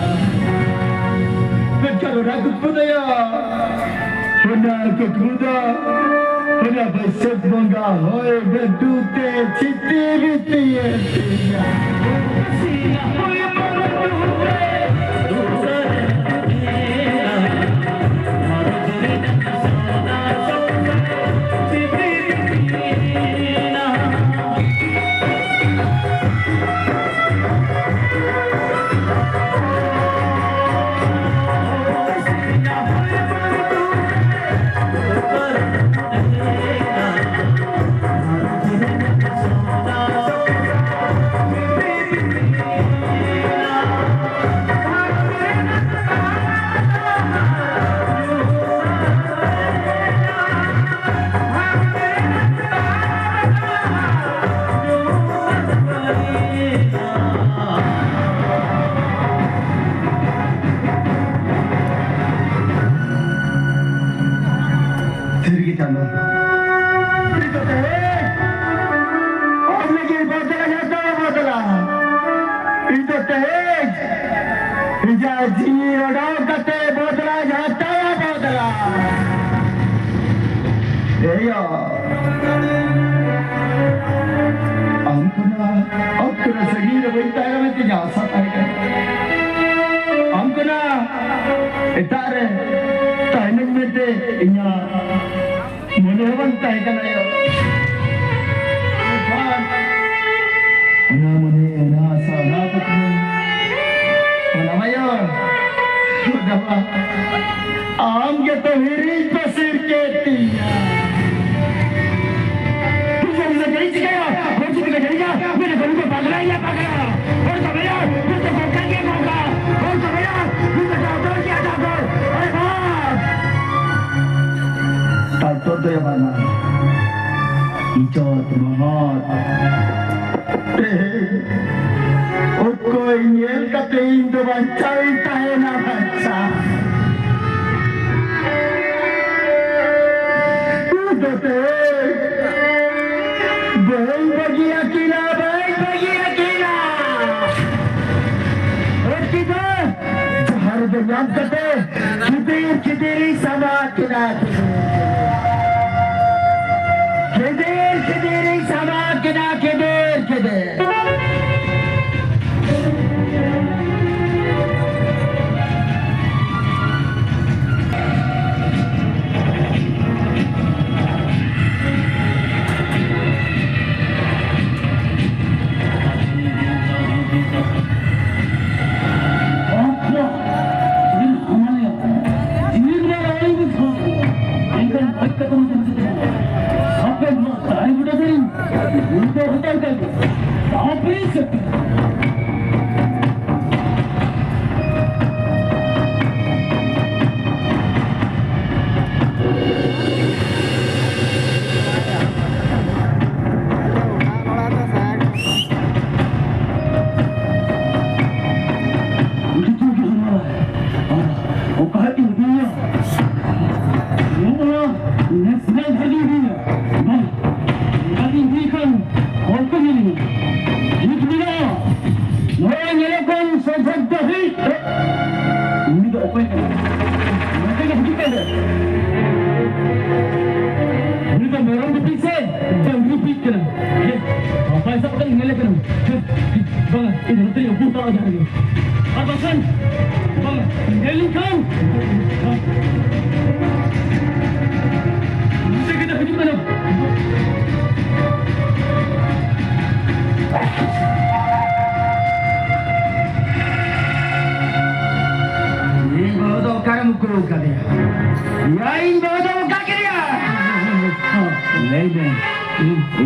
ᱢᱮᱱᱠᱷᱟᱱ ᱚᱱᱟ ᱠᱩᱠᱢᱩ ᱫᱚᱭᱟ, ᱚᱱᱟ ᱠᱩᱠᱢᱩ ᱫᱚ, ᱚᱱᱟ ᱵᱟᱹᱭᱥᱟᱹᱠᱷ ᱵᱚᱸᱜᱟ ᱦᱚᱭ ᱵᱟᱹᱨᱰᱩ ᱛᱮ ᱪᱷᱤᱛᱤ ᱵᱤᱛᱤ ᱮᱱ ᱛᱤᱧᱟ᱾ ᱥᱟᱹᱨᱤᱜᱮ ᱪᱟᱸᱫᱚ᱾ ᱤᱧ ᱫᱚ ᱛᱮᱦᱮᱧ ᱟᱢ ᱞᱟᱹᱜᱤᱫ ᱵᱚᱫᱞᱟ ᱡᱟᱦᱟᱸ ᱛᱟᱭᱟ ᱵᱚᱫᱞᱟ᱾ ᱤᱧ ᱫᱚ ᱛᱮᱦᱮᱧ ᱤᱧᱟᱹᱜ ᱡᱤᱣᱤ ᱚᱰᱟᱣ ᱠᱟᱛᱮ ᱵᱚᱫᱞᱟ ᱡᱟᱦᱟᱸ ᱛᱟᱭᱟ ᱵᱚᱫᱞᱟ᱾ ᱮᱭᱟ, ᱟᱢ ᱠᱷᱚᱱᱟᱜ ᱚᱠᱛᱚ ᱨᱮ ᱥᱟᱺᱜᱤᱧ ᱨᱮ ᱵᱟᱹᱧ ᱛᱟᱦᱮᱸ ᱠᱟᱱᱟ ᱢᱮᱱᱛᱮ ᱤᱧᱟᱹᱜ ᱟᱥᱟ ᱛᱟᱦᱮᱸ ᱠᱟᱱᱟ᱾ ᱟᱢ ᱠᱷᱚᱱᱟᱜ ᱮᱴᱟᱜ ᱨᱮ ᱛᱟᱦᱮᱱᱟᱹᱧ ᱢᱮᱱᱛᱮ ᱤᱧᱟᱹᱜ ᱢᱚᱱᱮ ᱦᱚᱸ ᱵᱟᱝ ᱛᱟᱦᱮᱸ ᱠᱟᱱᱟ ᱭᱟ᱾ ᱢᱮᱱᱠᱷᱟᱱ ᱚᱱᱟ ᱢᱚᱱᱮ, ᱚᱱᱟ ᱟᱥᱟ, ᱚᱱᱟ ᱠᱩᱠᱢᱩ, ᱚᱱᱟ ᱢᱟᱭᱟ, ᱚᱱᱟ ᱢᱟ ᱟᱢ ᱜᱮᱛᱚ ᱦᱤᱨᱤᱧ ᱯᱟᱹᱥᱤᱨ ᱠᱮᱫ ᱛᱤᱧᱟ᱾ ᱫᱚᱭᱟ ᱵᱟᱝᱟ᱾ ᱤᱡᱚᱛ ᱢᱚᱦᱚᱛ᱾ ᱛᱮᱦᱮᱧ ᱚᱠᱚᱭ ᱧᱮᱞ ᱠᱟᱛᱮ ᱤᱧ ᱫᱚ ᱵᱟᱧᱪᱟᱣ ᱤᱧ ᱛᱟᱦᱮᱱᱟ ᱵᱟᱧᱪᱟᱣ? ᱤᱧ ᱫᱚ ᱛᱮᱦᱮᱧ ᱵᱟᱹᱧ ᱵᱟᱹᱜᱤᱭᱟᱠᱤᱱᱟ, ᱵᱟᱹᱧ ᱵᱟᱹᱜᱤᱭᱟᱠᱤᱱᱟ᱾ ᱩᱱᱠᱤᱱ ᱫᱚ ᱡᱟᱦᱟᱸ ᱨᱮᱫᱚ ᱧᱟᱢ ᱠᱟᱛᱮ ᱠᱷᱤᱫᱤᱨ ᱠᱷᱤᱫᱤᱨᱤᱧ ᱥᱟᱢᱟ ᱠᱤᱱᱟ᱾ ᱠᱷᱤᱫᱤᱨ ᱠᱷᱤᱫᱤᱨᱤᱧ ᱥᱟᱢᱟ ᱠᱤᱱᱟ, ᱠᱷᱤᱫᱤᱨ ᱠᱷᱤᱫᱤᱨ᱾ ᱚᱠᱟ ᱤᱫᱤᱭᱟ? ᱱᱚᱣᱟ ᱱᱮᱥᱱᱟᱞ ᱵᱷᱟᱜᱤ ᱤᱫᱤᱭᱟ᱾ ᱵᱟᱝ, ᱚᱱᱠᱟ ᱜᱮ ᱤᱫᱤ ᱠᱷᱟᱱ ᱦᱚᱲ ᱠᱚ ᱧᱮᱞ ᱢᱮᱭᱟ᱾ ᱴᱷᱤᱠ ᱢᱮᱱᱟᱜᱼᱟ᱾ ᱱᱚᱣᱟ ᱧᱮᱞᱚᱜ ᱠᱟᱱ ᱥᱚᱵᱷᱚᱵ ᱫᱚ ᱦᱩᱭᱩᱜ ᱩᱱᱤ ᱫᱚ ᱚᱠᱚᱭ ᱠᱟᱱᱟᱭ? ᱱᱚᱛᱮ ᱜᱮ ᱦᱤᱡᱩᱜ ᱠᱟᱱ ᱫᱚ᱾ ᱩᱱᱤ ᱫᱚ ᱢᱮᱨᱚᱢ ᱜᱩᱯᱤ ᱥᱮ ᱰᱟᱝᱨᱤ ᱜᱩᱯᱤ ᱠᱟᱱᱟ? ᱮ, ᱵᱟᱭ ᱥᱟᱵ ᱠᱟᱱ ᱧᱮᱞᱮ ᱠᱟᱱᱟ᱾ ᱦᱮᱸ, ᱵᱟᱝᱟ, ᱤᱧ ᱱᱚᱛᱮ ᱨᱮ ᱩᱠᱩ ᱛᱟᱲᱟᱣ ᱡᱟᱦᱟᱸ ᱨᱮᱜᱮ᱾ ᱟᱨ ᱵᱟᱠᱷᱟᱱ, ᱵᱟᱝᱟ, ᱧᱮᱞ ᱞᱮᱱᱠᱷᱟᱱ, ᱱᱚᱛᱮ ᱜᱮ ᱦᱤᱡᱩᱜ ᱠᱟᱱᱟ᱾ ᱤᱧ ᱵᱟᱹᱦᱩ ᱫᱚ ᱚᱠᱟᱨᱮᱢ ᱩᱠᱩ ᱠᱟᱫᱮᱭᱟ? ᱭᱟ, ᱤᱧ ᱵᱟᱹᱦᱩ ᱫᱚ ᱚᱠᱟ ᱠᱮᱫᱮᱭᱟ? ᱞᱟᱹᱭ ᱢᱮ,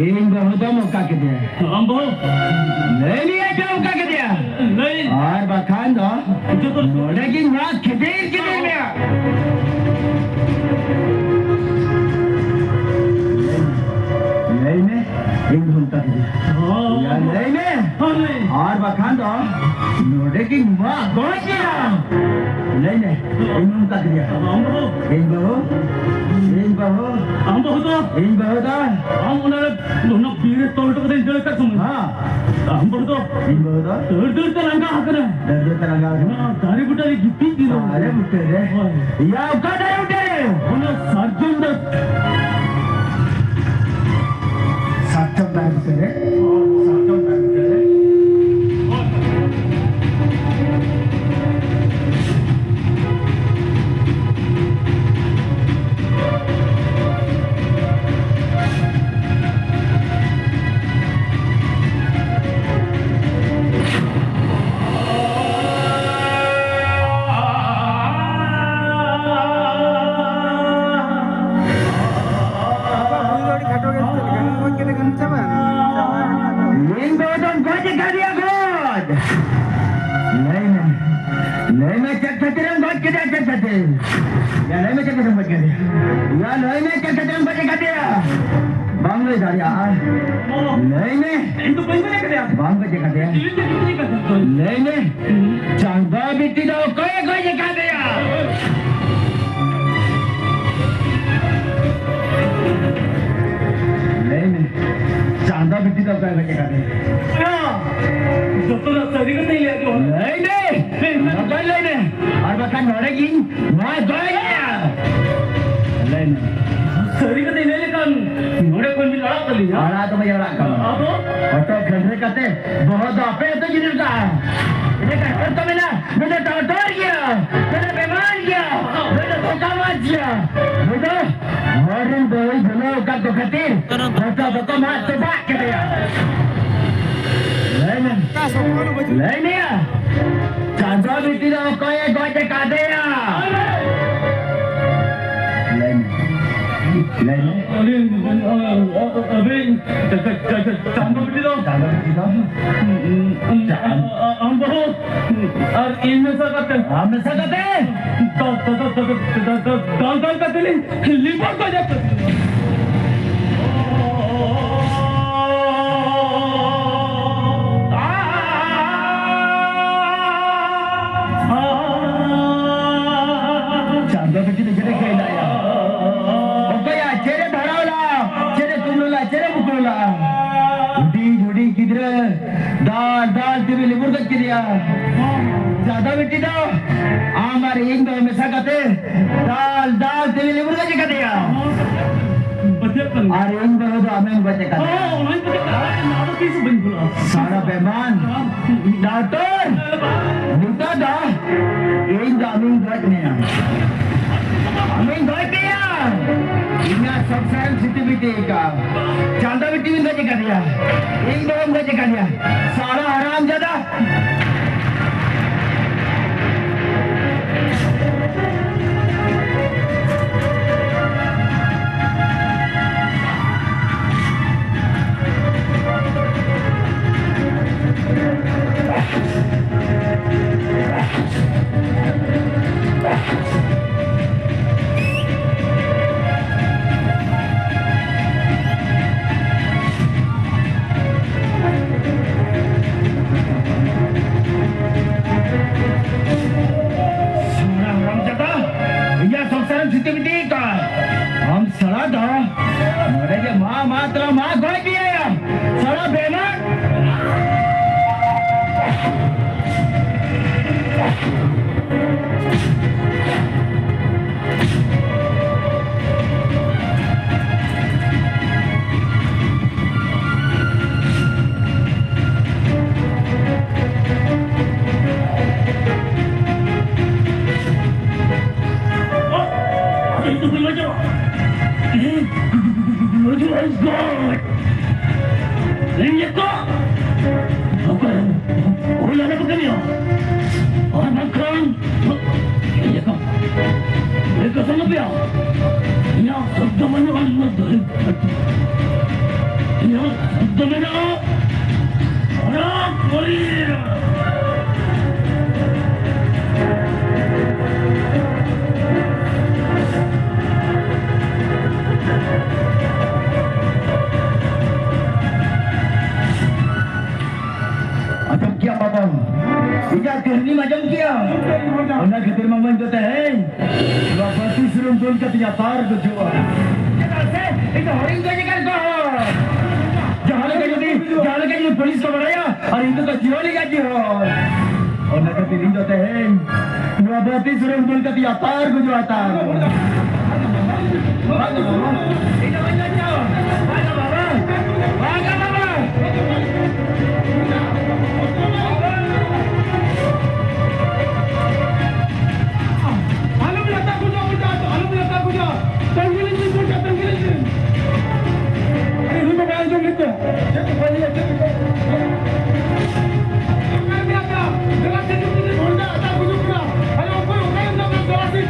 ᱤᱧ ᱵᱟᱹᱦᱩ ᱫᱚᱢ ᱚᱠᱟ ᱠᱮᱫᱮᱭᱟ? ᱟᱢ ᱵᱟᱹᱦᱩ? ᱞᱟᱹᱭ ᱢᱮᱭᱟ ᱪᱮ ᱚᱠᱟ ᱠᱮᱫᱮᱭᱟ? ᱞᱟᱹᱭ᱾ ᱟᱨ ᱵᱟᱠᱷᱟᱱ ᱫᱚ ᱡᱚᱛᱚ ᱱᱚᱰᱮ ᱜᱤᱧ ᱢᱟᱜ ᱠᱷᱤᱫᱤᱨ ᱠᱮᱫᱮ ᱢᱮᱭᱟ᱾ ᱵᱟᱠᱷᱟᱱ ᱫᱚ ᱱᱚᱰᱮ ᱜᱤᱧ ᱢᱟᱜ ᱜᱚᱡ ᱮᱭᱟ᱾ ᱞᱟᱹᱭ ᱢᱮ, ᱤᱧ ᱢᱮᱛᱟ ᱫᱤᱧᱟ᱾ ᱟᱢ ᱵᱟᱹᱦᱩ? ᱤᱧ ᱵᱟᱹᱦᱩ? ᱤᱧ ᱵᱟᱹᱦᱩ? ᱟᱢ ᱵᱟᱹᱦᱩ ᱫᱚ? ᱤᱧ ᱵᱟᱹᱦᱩ ᱫᱚ? ᱟᱢ ᱚᱱᱟ ᱨᱮ, ᱚᱱᱟ ᱵᱤᱨ ᱨᱮ ᱛᱚᱞ ᱦᱚᱴᱚ ᱠᱟᱛᱮᱧ ᱫᱟᱹᱲ ᱟᱠᱟᱫ ᱥᱚᱢᱚᱭ᱾ ᱦᱮᱸ᱾ ᱟᱢ ᱵᱟᱹᱦᱩ ᱫᱚ? ᱤᱧ ᱵᱟᱹᱦᱩ ᱫᱚ? ᱫᱟᱹᱲ ᱫᱟᱹᱲ ᱛᱮ ᱞᱟᱸᱜᱟ ᱟᱠᱟᱱᱟ᱾ ᱫᱟᱹᱲ ᱫᱟᱹᱲ ᱛᱮ ᱞᱟᱸᱜᱟ ᱟᱠᱟᱱᱟ᱾ ᱚᱱᱟ ᱫᱟᱨᱮ ᱵᱩᱴᱟᱹ ᱨᱮ ᱜᱤᱛᱤᱡ ᱜᱮ᱾ ᱫᱟᱨᱮ ᱵᱩᱴᱟᱹ ᱨᱮ? ᱦᱳᱭ᱾ ᱭᱟ, ᱚᱠᱟ ᱫᱟᱨᱮ ᱵᱩᱴᱟᱹ ᱨᱮ? ᱚᱱᱟ ᱥᱟᱨᱡᱚᱢ ᱫᱟᱨᱮ᱾ ᱥᱟᱨᱡᱚᱢ ᱫᱟᱨᱮ ᱵᱩᱴᱟᱹ ᱨᱮ? ᱥᱟᱨᱡᱚᱢ ᱫᱟᱨᱮ ᱵᱩᱴᱟᱹ ᱨᱮ? ᱟᱵᱚᱣᱟᱜ ᱠᱩᱲᱤ ᱫᱚ ᱟᱹᱰᱤ ᱠᱷᱟᱴᱚ ᱜᱮᱭᱟ, ᱪᱮᱫ ᱞᱮᱠᱟ? ᱜᱚᱡ ᱠᱟᱛᱮ ᱠᱷᱟᱱ ᱪᱟᱵᱟᱭᱮᱱᱟ? ᱪᱟᱵᱟᱭᱮᱱᱟ᱾ ᱤᱧ ᱫᱚ ᱟᱫᱚᱧ ᱜᱚᱡ ᱟᱠᱟᱫᱮᱭᱟ, ᱜᱚᱡ᱾ ᱞᱟᱹᱭ ᱢᱮ, ᱞᱟᱹᱭ ᱢᱮ, ᱪᱮᱫ ᱠᱷᱟᱹᱛᱤᱨᱮᱢ ᱜᱚᱡ ᱠᱮᱫᱮᱭᱟ, ᱪᱮᱫ ᱠᱷᱟᱹᱛᱤᱨ? ᱭᱟ, ᱞᱟᱹᱭ ᱢᱮ, ᱪᱮᱫ ᱠᱷᱟᱹᱛᱤᱨᱮᱢ ᱜᱚᱡ ᱠᱮᱫᱮᱭᱟ? ᱭᱟ, ᱞᱟᱹᱭ ᱢᱮ, ᱪᱮᱫ ᱠᱷᱟᱹᱛᱤᱨᱮᱢ ᱜᱚᱡ ᱟᱠᱟᱫᱮᱭᱟ? ᱵᱟᱢ ᱞᱟᱹᱭ ᱫᱟᱲᱮᱭᱟᱜᱼᱟ? ᱞᱟᱹᱭ ᱢᱮ᱾ ᱤᱧ ᱫᱚ ᱵᱟᱹᱧ ᱜᱚᱡ ᱟᱠᱟᱫᱮᱭᱟ᱾ ᱵᱟᱢ ᱜᱚᱡ ᱟᱠᱟᱫᱮᱭᱟ? ᱤᱧ ᱫᱚ ᱪᱮᱫ ᱤᱧ ᱜᱚᱡ ᱟᱠᱟᱫᱮᱭᱟ? ᱞᱟᱹᱭ ᱢᱮ᱾ ᱪᱟᱸᱫᱟ ᱵᱤᱴᱤ ᱫᱚ ᱚᱠᱚᱭᱮ ᱜᱚᱡ ᱟᱠᱟᱫᱮᱭᱟ? ᱞᱟᱹᱭ ᱢᱮ, ᱪᱟᱸᱫᱟ ᱵᱤᱴᱤ ᱫᱚ ᱚᱠᱚᱭᱮ ᱜᱚᱡ ᱟᱠᱟᱫᱮᱭᱟ? ᱡᱚᱛᱚᱱᱟᱜ ᱥᱟᱹᱨᱤ ᱠᱟᱛᱷᱟᱧ ᱞᱟᱹᱭ ᱟᱸᱡᱚᱢ ᱟᱢᱟ᱾ ᱞᱟᱹᱭ ᱢᱮ, ᱞᱟᱹᱭ ᱢᱮ᱾ ᱱᱚᱝᱠᱟᱭ ᱞᱟᱹᱭ ᱢᱮ, ᱟᱨ ᱵᱟᱠᱷᱟᱱ ᱱᱚᱰᱮ ᱜᱤᱧ ᱱᱚᱣᱟ ᱫᱚᱭ ᱞᱟᱹᱭᱟ᱾ ᱞᱟᱹᱭ ᱢᱮ᱾ ᱥᱟᱹᱨᱤ ᱠᱟᱛᱷᱟᱧ ᱞᱟᱹᱭ ᱞᱮᱠᱷᱟᱱ ᱱᱚᱰᱮ ᱠᱷᱚᱱ ᱵᱤᱱ ᱟᱲᱟᱜ ᱠᱟᱹᱞᱤᱧᱟ᱾ ᱟᱲᱟᱜ ᱫᱚ ᱵᱟᱹᱧ ᱟᱲᱟᱜ ᱠᱟᱢᱟ᱾ ᱟᱫᱚ? ᱦᱚᱴᱚᱜ ᱠᱷᱟᱹᱞᱨᱟᱹ ᱠᱟᱛᱮ ᱵᱚᱦᱚᱜ ᱫᱚ ᱟᱯᱮ ᱟᱹᱛᱩ ᱡᱤᱱᱤᱥ ᱫᱚ᱾ ᱮᱸᱰᱮᱠᱷᱟᱱ ᱦᱚᱲ ᱠᱚ ᱢᱮᱱᱟ, "ᱱᱩᱭ ᱫᱚ ᱴᱚᱴᱚᱨ ᱜᱮᱭᱟ, ᱱᱩᱭ ᱫᱚ ᱵᱮᱢᱟᱨ ᱜᱮᱭᱟ, ᱱᱩᱭ ᱫᱚ ᱫᱷᱳᱠᱟᱵᱟᱡ ᱜᱮᱭᱟ, ᱱᱩᱭ ᱫᱚ ᱦᱚᱲ ᱨᱮᱱ ᱵᱟᱹᱦᱩᱭ ᱵᱷᱩᱞᱟᱹᱣ ᱟᱠᱟᱫ ᱠᱚ ᱠᱷᱟᱹᱛᱤᱨ ᱦᱚᱴᱚᱜ ᱫᱚᱠᱚ ᱢᱟᱜ ᱪᱟᱵᱟᱜ ᱠᱮᱫᱮᱭᱟ᱾" ᱞᱟᱹᱭ ᱢᱮ, ᱞᱟᱹᱭ ᱢᱮᱭᱟ, ᱪᱟᱸᱫᱚ ᱵᱤᱴᱤ ᱫᱚ ᱚᱠᱚᱭᱮ ᱜᱚᱡ ᱟᱠᱟᱫᱮᱭᱟ? ᱞᱟᱹᱭ ᱢᱮ, ᱞᱟᱹᱭ ᱢᱮ᱾ ᱟᱹᱞᱤᱧ, ᱟᱹᱵᱤᱱ, ᱪᱟ-, ᱪᱟ-, ᱪᱟ-, ᱪᱟ-, ᱪᱟᱸᱫᱚ ᱵᱤᱴᱤ ᱫᱚ? ᱪᱟᱸᱫᱚ ᱵᱤᱴᱤ ᱫᱚ? ᱟᱢ ᱵᱟᱹᱦᱩ ᱟᱨ ᱤᱧ ᱢᱮᱥᱟ ᱠᱟᱛᱮ᱾ ᱟᱢ ᱢᱮᱥᱟ ᱠᱟᱛᱮ? ᱫᱟ-, ᱫᱟ-, ᱫᱟᱞ ᱫᱟᱞ ᱠᱟᱛᱮ ᱞᱤᱧ ᱞᱤᱵᱚᱨ ᱠᱚ ᱡᱟᱹᱯᱩᱫ᱾ ᱪᱟᱸᱫᱟ ᱵᱤᱴᱤ ᱫᱚ ᱟᱢ ᱟᱨ ᱤᱧ ᱫᱚ ᱢᱮᱥᱟ ᱠᱟᱛᱮ ᱫᱟᱞ ᱫᱟᱞ ᱛᱮᱞᱮ ᱞᱮᱵᱩᱨ ᱜᱚᱡ ᱟᱠᱟᱫᱮᱭᱟ᱾ ᱯᱟᱹᱛᱭᱟᱹᱜ ᱠᱟᱱ᱾ ᱟᱨ ᱤᱧ ᱵᱟᱹᱦᱩ ᱫᱚ ᱟᱢᱮᱢ ᱜᱚᱡ ᱟᱠᱟᱫᱮᱭᱟ᱾ ᱦᱚᱸ, ᱚᱱᱟᱧ ᱯᱟᱹᱛᱭᱟᱹᱜ ᱠᱟᱱᱟ᱾ ᱟᱫᱚ ᱛᱤᱥ ᱦᱚᱸ ᱵᱟᱹᱧ ᱵᱷᱩᱞᱟ᱾ ᱥᱟᱲᱟ ᱵᱮᱢᱟᱱ᱾ ᱰᱟᱠᱛᱚᱨ, ᱱᱤᱛᱚᱜ ᱫᱚ ᱤᱧ ᱫᱚ ᱟᱢᱤᱧ ᱜᱚᱡ ᱢᱮᱭᱟ᱾ ᱟᱢᱤᱧ ᱜᱚᱡ ᱢᱮᱭᱟ᱾ ᱤᱧᱟᱹᱜ ᱥᱚᱝᱥᱟᱨᱮᱢ ᱪᱷᱤᱛᱤ ᱵᱤᱛᱤ ᱟᱠᱟᱫ᱾ ᱪᱟᱸᱫᱟ ᱵᱤᱴᱤ ᱵᱤᱱ ᱜᱚᱡ ᱟᱠᱟᱫᱮᱭᱟ᱾ ᱤᱧ ᱫᱚ ᱵᱟᱹᱧ ᱜᱚᱡ ᱟᱠᱟᱫᱮᱭᱟ᱾ ᱥᱟᱲᱟ ᱦᱟᱨᱟᱢ ᱡᱟᱫᱟ᱾ ᱥᱟᱲᱟ ᱦᱟᱨᱟᱢ ᱡᱟᱫᱟ, ᱤᱧᱟᱹᱜ ᱥᱚᱝᱥᱟᱨᱮᱢ ᱪᱷᱤᱛᱤ ᱵᱤᱛᱤ ᱟᱠᱟᱫ᱾ ᱟᱢ ᱥᱟᱲᱟ ᱫᱚ ᱱᱚᱰᱮ ᱜᱮ ᱢᱟ, ᱢᱟ ᱛᱟᱞᱟ ᱢᱟ ᱜᱚᱡ ᱢᱮᱭᱟ᱾ ᱥᱟᱲᱟ ᱵᱮᱢᱟᱱ᱾ ᱤᱧ ᱜᱮᱠᱚ ᱚᱠᱚᱭ ᱦᱩᱭ ᱞᱟᱜᱟ ᱠᱚ ᱠᱟᱹᱢᱤᱭᱟ᱾ ᱟᱨ ᱵᱟᱝᱠᱷᱟᱱ ᱤᱧ ᱜᱮᱠᱚ ᱤᱧ ᱜᱮᱠᱚ ᱥᱟᱸᱜᱮ ᱯᱮᱭᱟ᱾ ᱤᱧᱟᱹᱜ ᱥᱚᱵᱫᱚ ᱵᱟᱹᱱᱩᱜᱼᱟ, ᱱᱚᱣᱟ ᱫᱚ ᱤᱧᱟᱹᱜ ᱥᱚᱵᱫᱚ ᱢᱮᱱᱟᱜᱼᱟ᱾ ᱚᱱᱟ ᱠᱚᱨᱮ ᱟᱸᱡᱚᱢ ᱠᱮᱭᱟ ᱵᱟᱵᱟ, ᱤᱧᱟᱹᱜ ᱠᱟᱹᱦᱱᱤᱢ ᱟᱸᱡᱚᱢ ᱠᱮᱭᱟ᱾ ᱚᱱᱟ ᱠᱷᱟᱹᱛᱤᱨ ᱢᱟ ᱢᱮᱱ ᱠᱟᱛᱮ ᱦᱮᱸ, ᱱᱚᱣᱟ ᱵᱟᱹᱛᱤ ᱥᱩᱱᱩᱢ ᱫᱩᱞ ᱠᱟᱛᱮ ᱤᱧᱟᱹᱜ ᱛᱟᱨ ᱫᱚ ᱡᱩᱜᱼᱟ᱾ ᱪᱮᱫᱟᱜ ᱥᱮ ᱤᱧ ᱫᱚ ᱦᱚᱲᱤᱧ ᱜᱚᱡ ᱟᱠᱟᱫ ᱠᱚᱣᱟ᱾ ᱡᱟᱦᱟᱸ ᱞᱮᱠᱟ ᱡᱩᱫᱤ, ᱡᱟᱦᱟᱸ ᱞᱮᱠᱟ ᱡᱩᱫᱤ ᱯᱩᱞᱤᱥ ᱠᱚ ᱵᱟᱲᱟᱭᱟ, ᱟᱨ ᱤᱧ ᱫᱚ ᱡᱤᱦᱚᱞ ᱤᱧ ᱡᱤᱦᱚᱞ᱾ ᱚᱱᱟ ᱠᱷᱟᱹᱛᱤᱨ ᱤᱧ ᱫᱚ ᱛᱮᱦᱮᱧ ᱱᱚᱣᱟ ᱵᱟᱹᱛᱤ ᱥᱩᱱᱩᱢ ᱫᱩᱞ ᱠᱟᱛᱮ ᱟᱛᱟᱨ ᱜᱩᱡᱩᱜ ᱟᱛᱟᱨ᱾ ᱟᱞᱚᱢ ᱞᱟᱛᱟᱨ ᱜᱩᱡᱩᱜᱼᱟ, ᱵᱩᱡᱷᱟᱹᱣ ᱛᱚ, ᱟᱞᱚᱢ ᱞᱟᱛᱟᱨ ᱜᱩᱡᱩᱜᱼᱟ᱾ ᱛᱟᱺᱜᱤ ᱞᱮᱱ ᱜᱤᱧ, ᱵᱩᱡᱷᱟᱹᱣ, ᱛᱟᱺᱜᱤ ᱞᱮᱱ ᱜᱤᱧ᱾ ᱟᱨᱮ, ᱱᱩᱭ ᱢᱟ ᱵᱟᱭ ᱟᱸᱡᱚᱢ ᱞᱮᱫ ᱛᱟᱭᱟ᱾ ᱪᱮᱫ ᱠᱚ ᱞᱟᱹᱭᱟ, ᱪᱮᱫ ᱠᱚ? ᱚᱠᱟᱨᱮ ᱢᱮᱱᱟᱜ ᱯᱮᱭᱟ? ᱫᱮᱞᱟ ᱥᱮ ᱪᱩᱯ ᱛᱮ ᱜᱷᱚᱱᱴᱟ ᱟᱛᱟᱨ ᱜᱩᱡᱩᱜ ᱠᱟᱱᱟ᱾ ᱟᱨᱮ, ᱚᱠᱚᱭ ᱚᱠᱟᱨᱮ ᱢᱮᱱᱟᱜ ᱯᱮᱭᱟ? ᱫᱮᱞᱟ ᱥᱮ᱾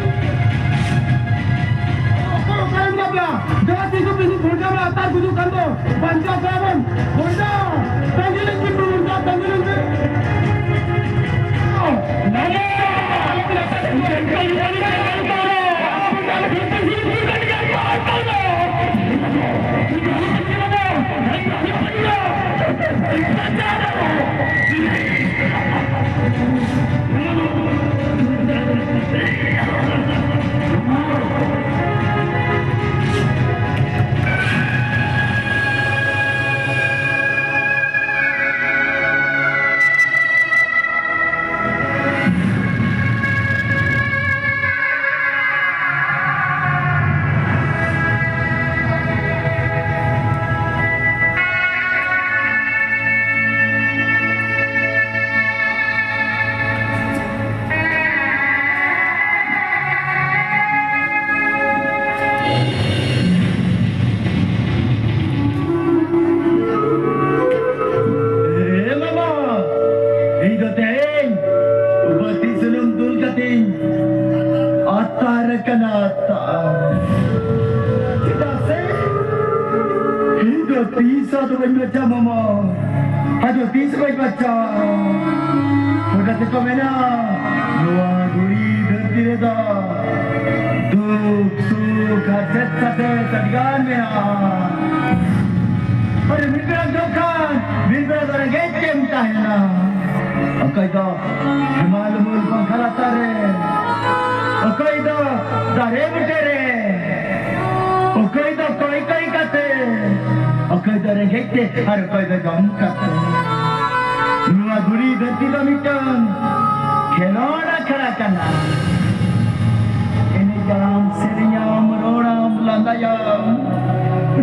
ᱟᱨᱮ, ᱚᱠᱚᱭ ᱚᱠᱟᱨᱮ ᱢᱮᱱᱟᱜ ᱯᱮᱭᱟ? ᱫᱮᱞᱟ ᱥᱮ ᱪᱩᱯ ᱛᱮ ᱜᱷᱚᱱᱴᱟ ᱢᱟ ᱟᱛᱟᱨ ᱜᱩᱡᱩᱜ ᱠᱟᱱ ᱫᱚ᱾ ᱵᱟᱧᱪᱟᱣ ᱠᱚᱣᱟ ᱵᱚᱱ᱾ ᱜᱷᱚᱱᱴᱟ, ᱛᱟᱺᱜᱤ ᱞᱮᱱ ᱠᱤᱱ ᱜᱷᱚᱱᱴᱟ, ᱛᱟᱺᱜᱤ ᱞᱮᱱ ᱠᱤᱱ᱾ ᱮ ᱢᱟᱢᱟ, ᱤᱧ ᱫᱚ ᱛᱮᱦᱮᱧ ᱵᱟᱹᱛᱤ ᱥᱩᱱᱩᱢ ᱫᱩᱞ ᱠᱟᱛᱮᱧ ᱟᱛᱟᱨ ᱟᱠᱟᱱᱟ, ᱟᱛᱟᱨ᱾ ᱪᱮᱫᱟᱜ ᱥᱮ ᱤᱧ ᱫᱚ ᱛᱤᱥ ᱦᱚᱸ ᱫᱚ ᱵᱟᱹᱧ ᱵᱟᱧᱪᱟᱜᱼᱟ, ᱢᱟᱢᱟ᱾ ᱟᱫᱚ ᱛᱤᱥ ᱵᱟᱹᱧ ᱵᱟᱧᱪᱟᱜᱼᱟ? ᱚᱱᱟ ᱛᱮᱠᱚ ᱢᱮᱱᱟ, ᱱᱚᱣᱟ ᱫᱷᱩᱲᱤ ᱫᱷᱟᱹᱨᱛᱤ ᱨᱮᱫᱚ ᱫᱩᱠ, ᱥᱩᱠ, ᱦᱟᱨᱠᱮᱛ, ᱥᱟᱥᱮᱛ ᱟᱹᱰᱤᱜᱟᱱ ᱢᱮᱱᱟᱜᱼᱟ᱾ ᱟᱨ ᱢᱤᱫ ᱵᱮᱲᱟ ᱡᱚᱢ ᱠᱷᱟᱱ, ᱢᱤᱫ ᱵᱮᱲᱟ ᱫᱚ ᱨᱮᱸᱜᱮᱡ ᱛᱮᱢ ᱛᱟᱦᱮᱱᱟ᱾ ᱚᱠᱚᱭ ᱫᱚ ᱦᱮᱢᱟᱞ ᱩᱢᱩᱞ ᱯᱟᱝᱠᱷᱟ ᱞᱟᱛᱟᱨ ᱨᱮ, ᱚᱠᱚᱭ ᱫᱚ ᱫᱟᱨᱮ ᱵᱩᱴᱟᱹ ᱨᱮ, ᱚᱠᱚᱭ ᱫᱚ ᱠᱚᱭ ᱠᱚᱭ ᱠᱟᱛᱮ, ᱚᱠᱚᱭ ᱫᱚ ᱨᱮᱸᱜᱮᱡ ᱛᱮ, ᱟᱨ ᱚᱠᱚᱭ ᱫᱚ ᱡᱚᱢ ᱠᱟᱛᱮ᱾ ᱱᱚᱣᱟ ᱫᱷᱩᱲᱤ ᱫᱷᱟᱹᱨᱛᱤ ᱫᱚ ᱢᱤᱫᱴᱟᱝ ᱠᱟᱱᱟ᱾ ᱮᱱᱮᱡᱟᱢ, ᱥᱮᱨᱮᱧᱟᱢ, ᱨᱚᱲᱟᱢ, ᱞᱟᱸᱫᱟᱭᱟᱢ,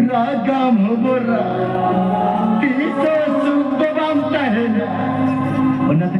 ᱨᱟᱜᱟᱢ, ᱦᱚᱵᱚᱨᱟ, ᱛᱤᱥ ᱦᱚᱸ ᱥᱩᱠ ᱫᱚ ᱵᱟᱢ ᱛᱟᱦᱮᱱᱟ᱾ ᱚᱱᱟᱛᱮ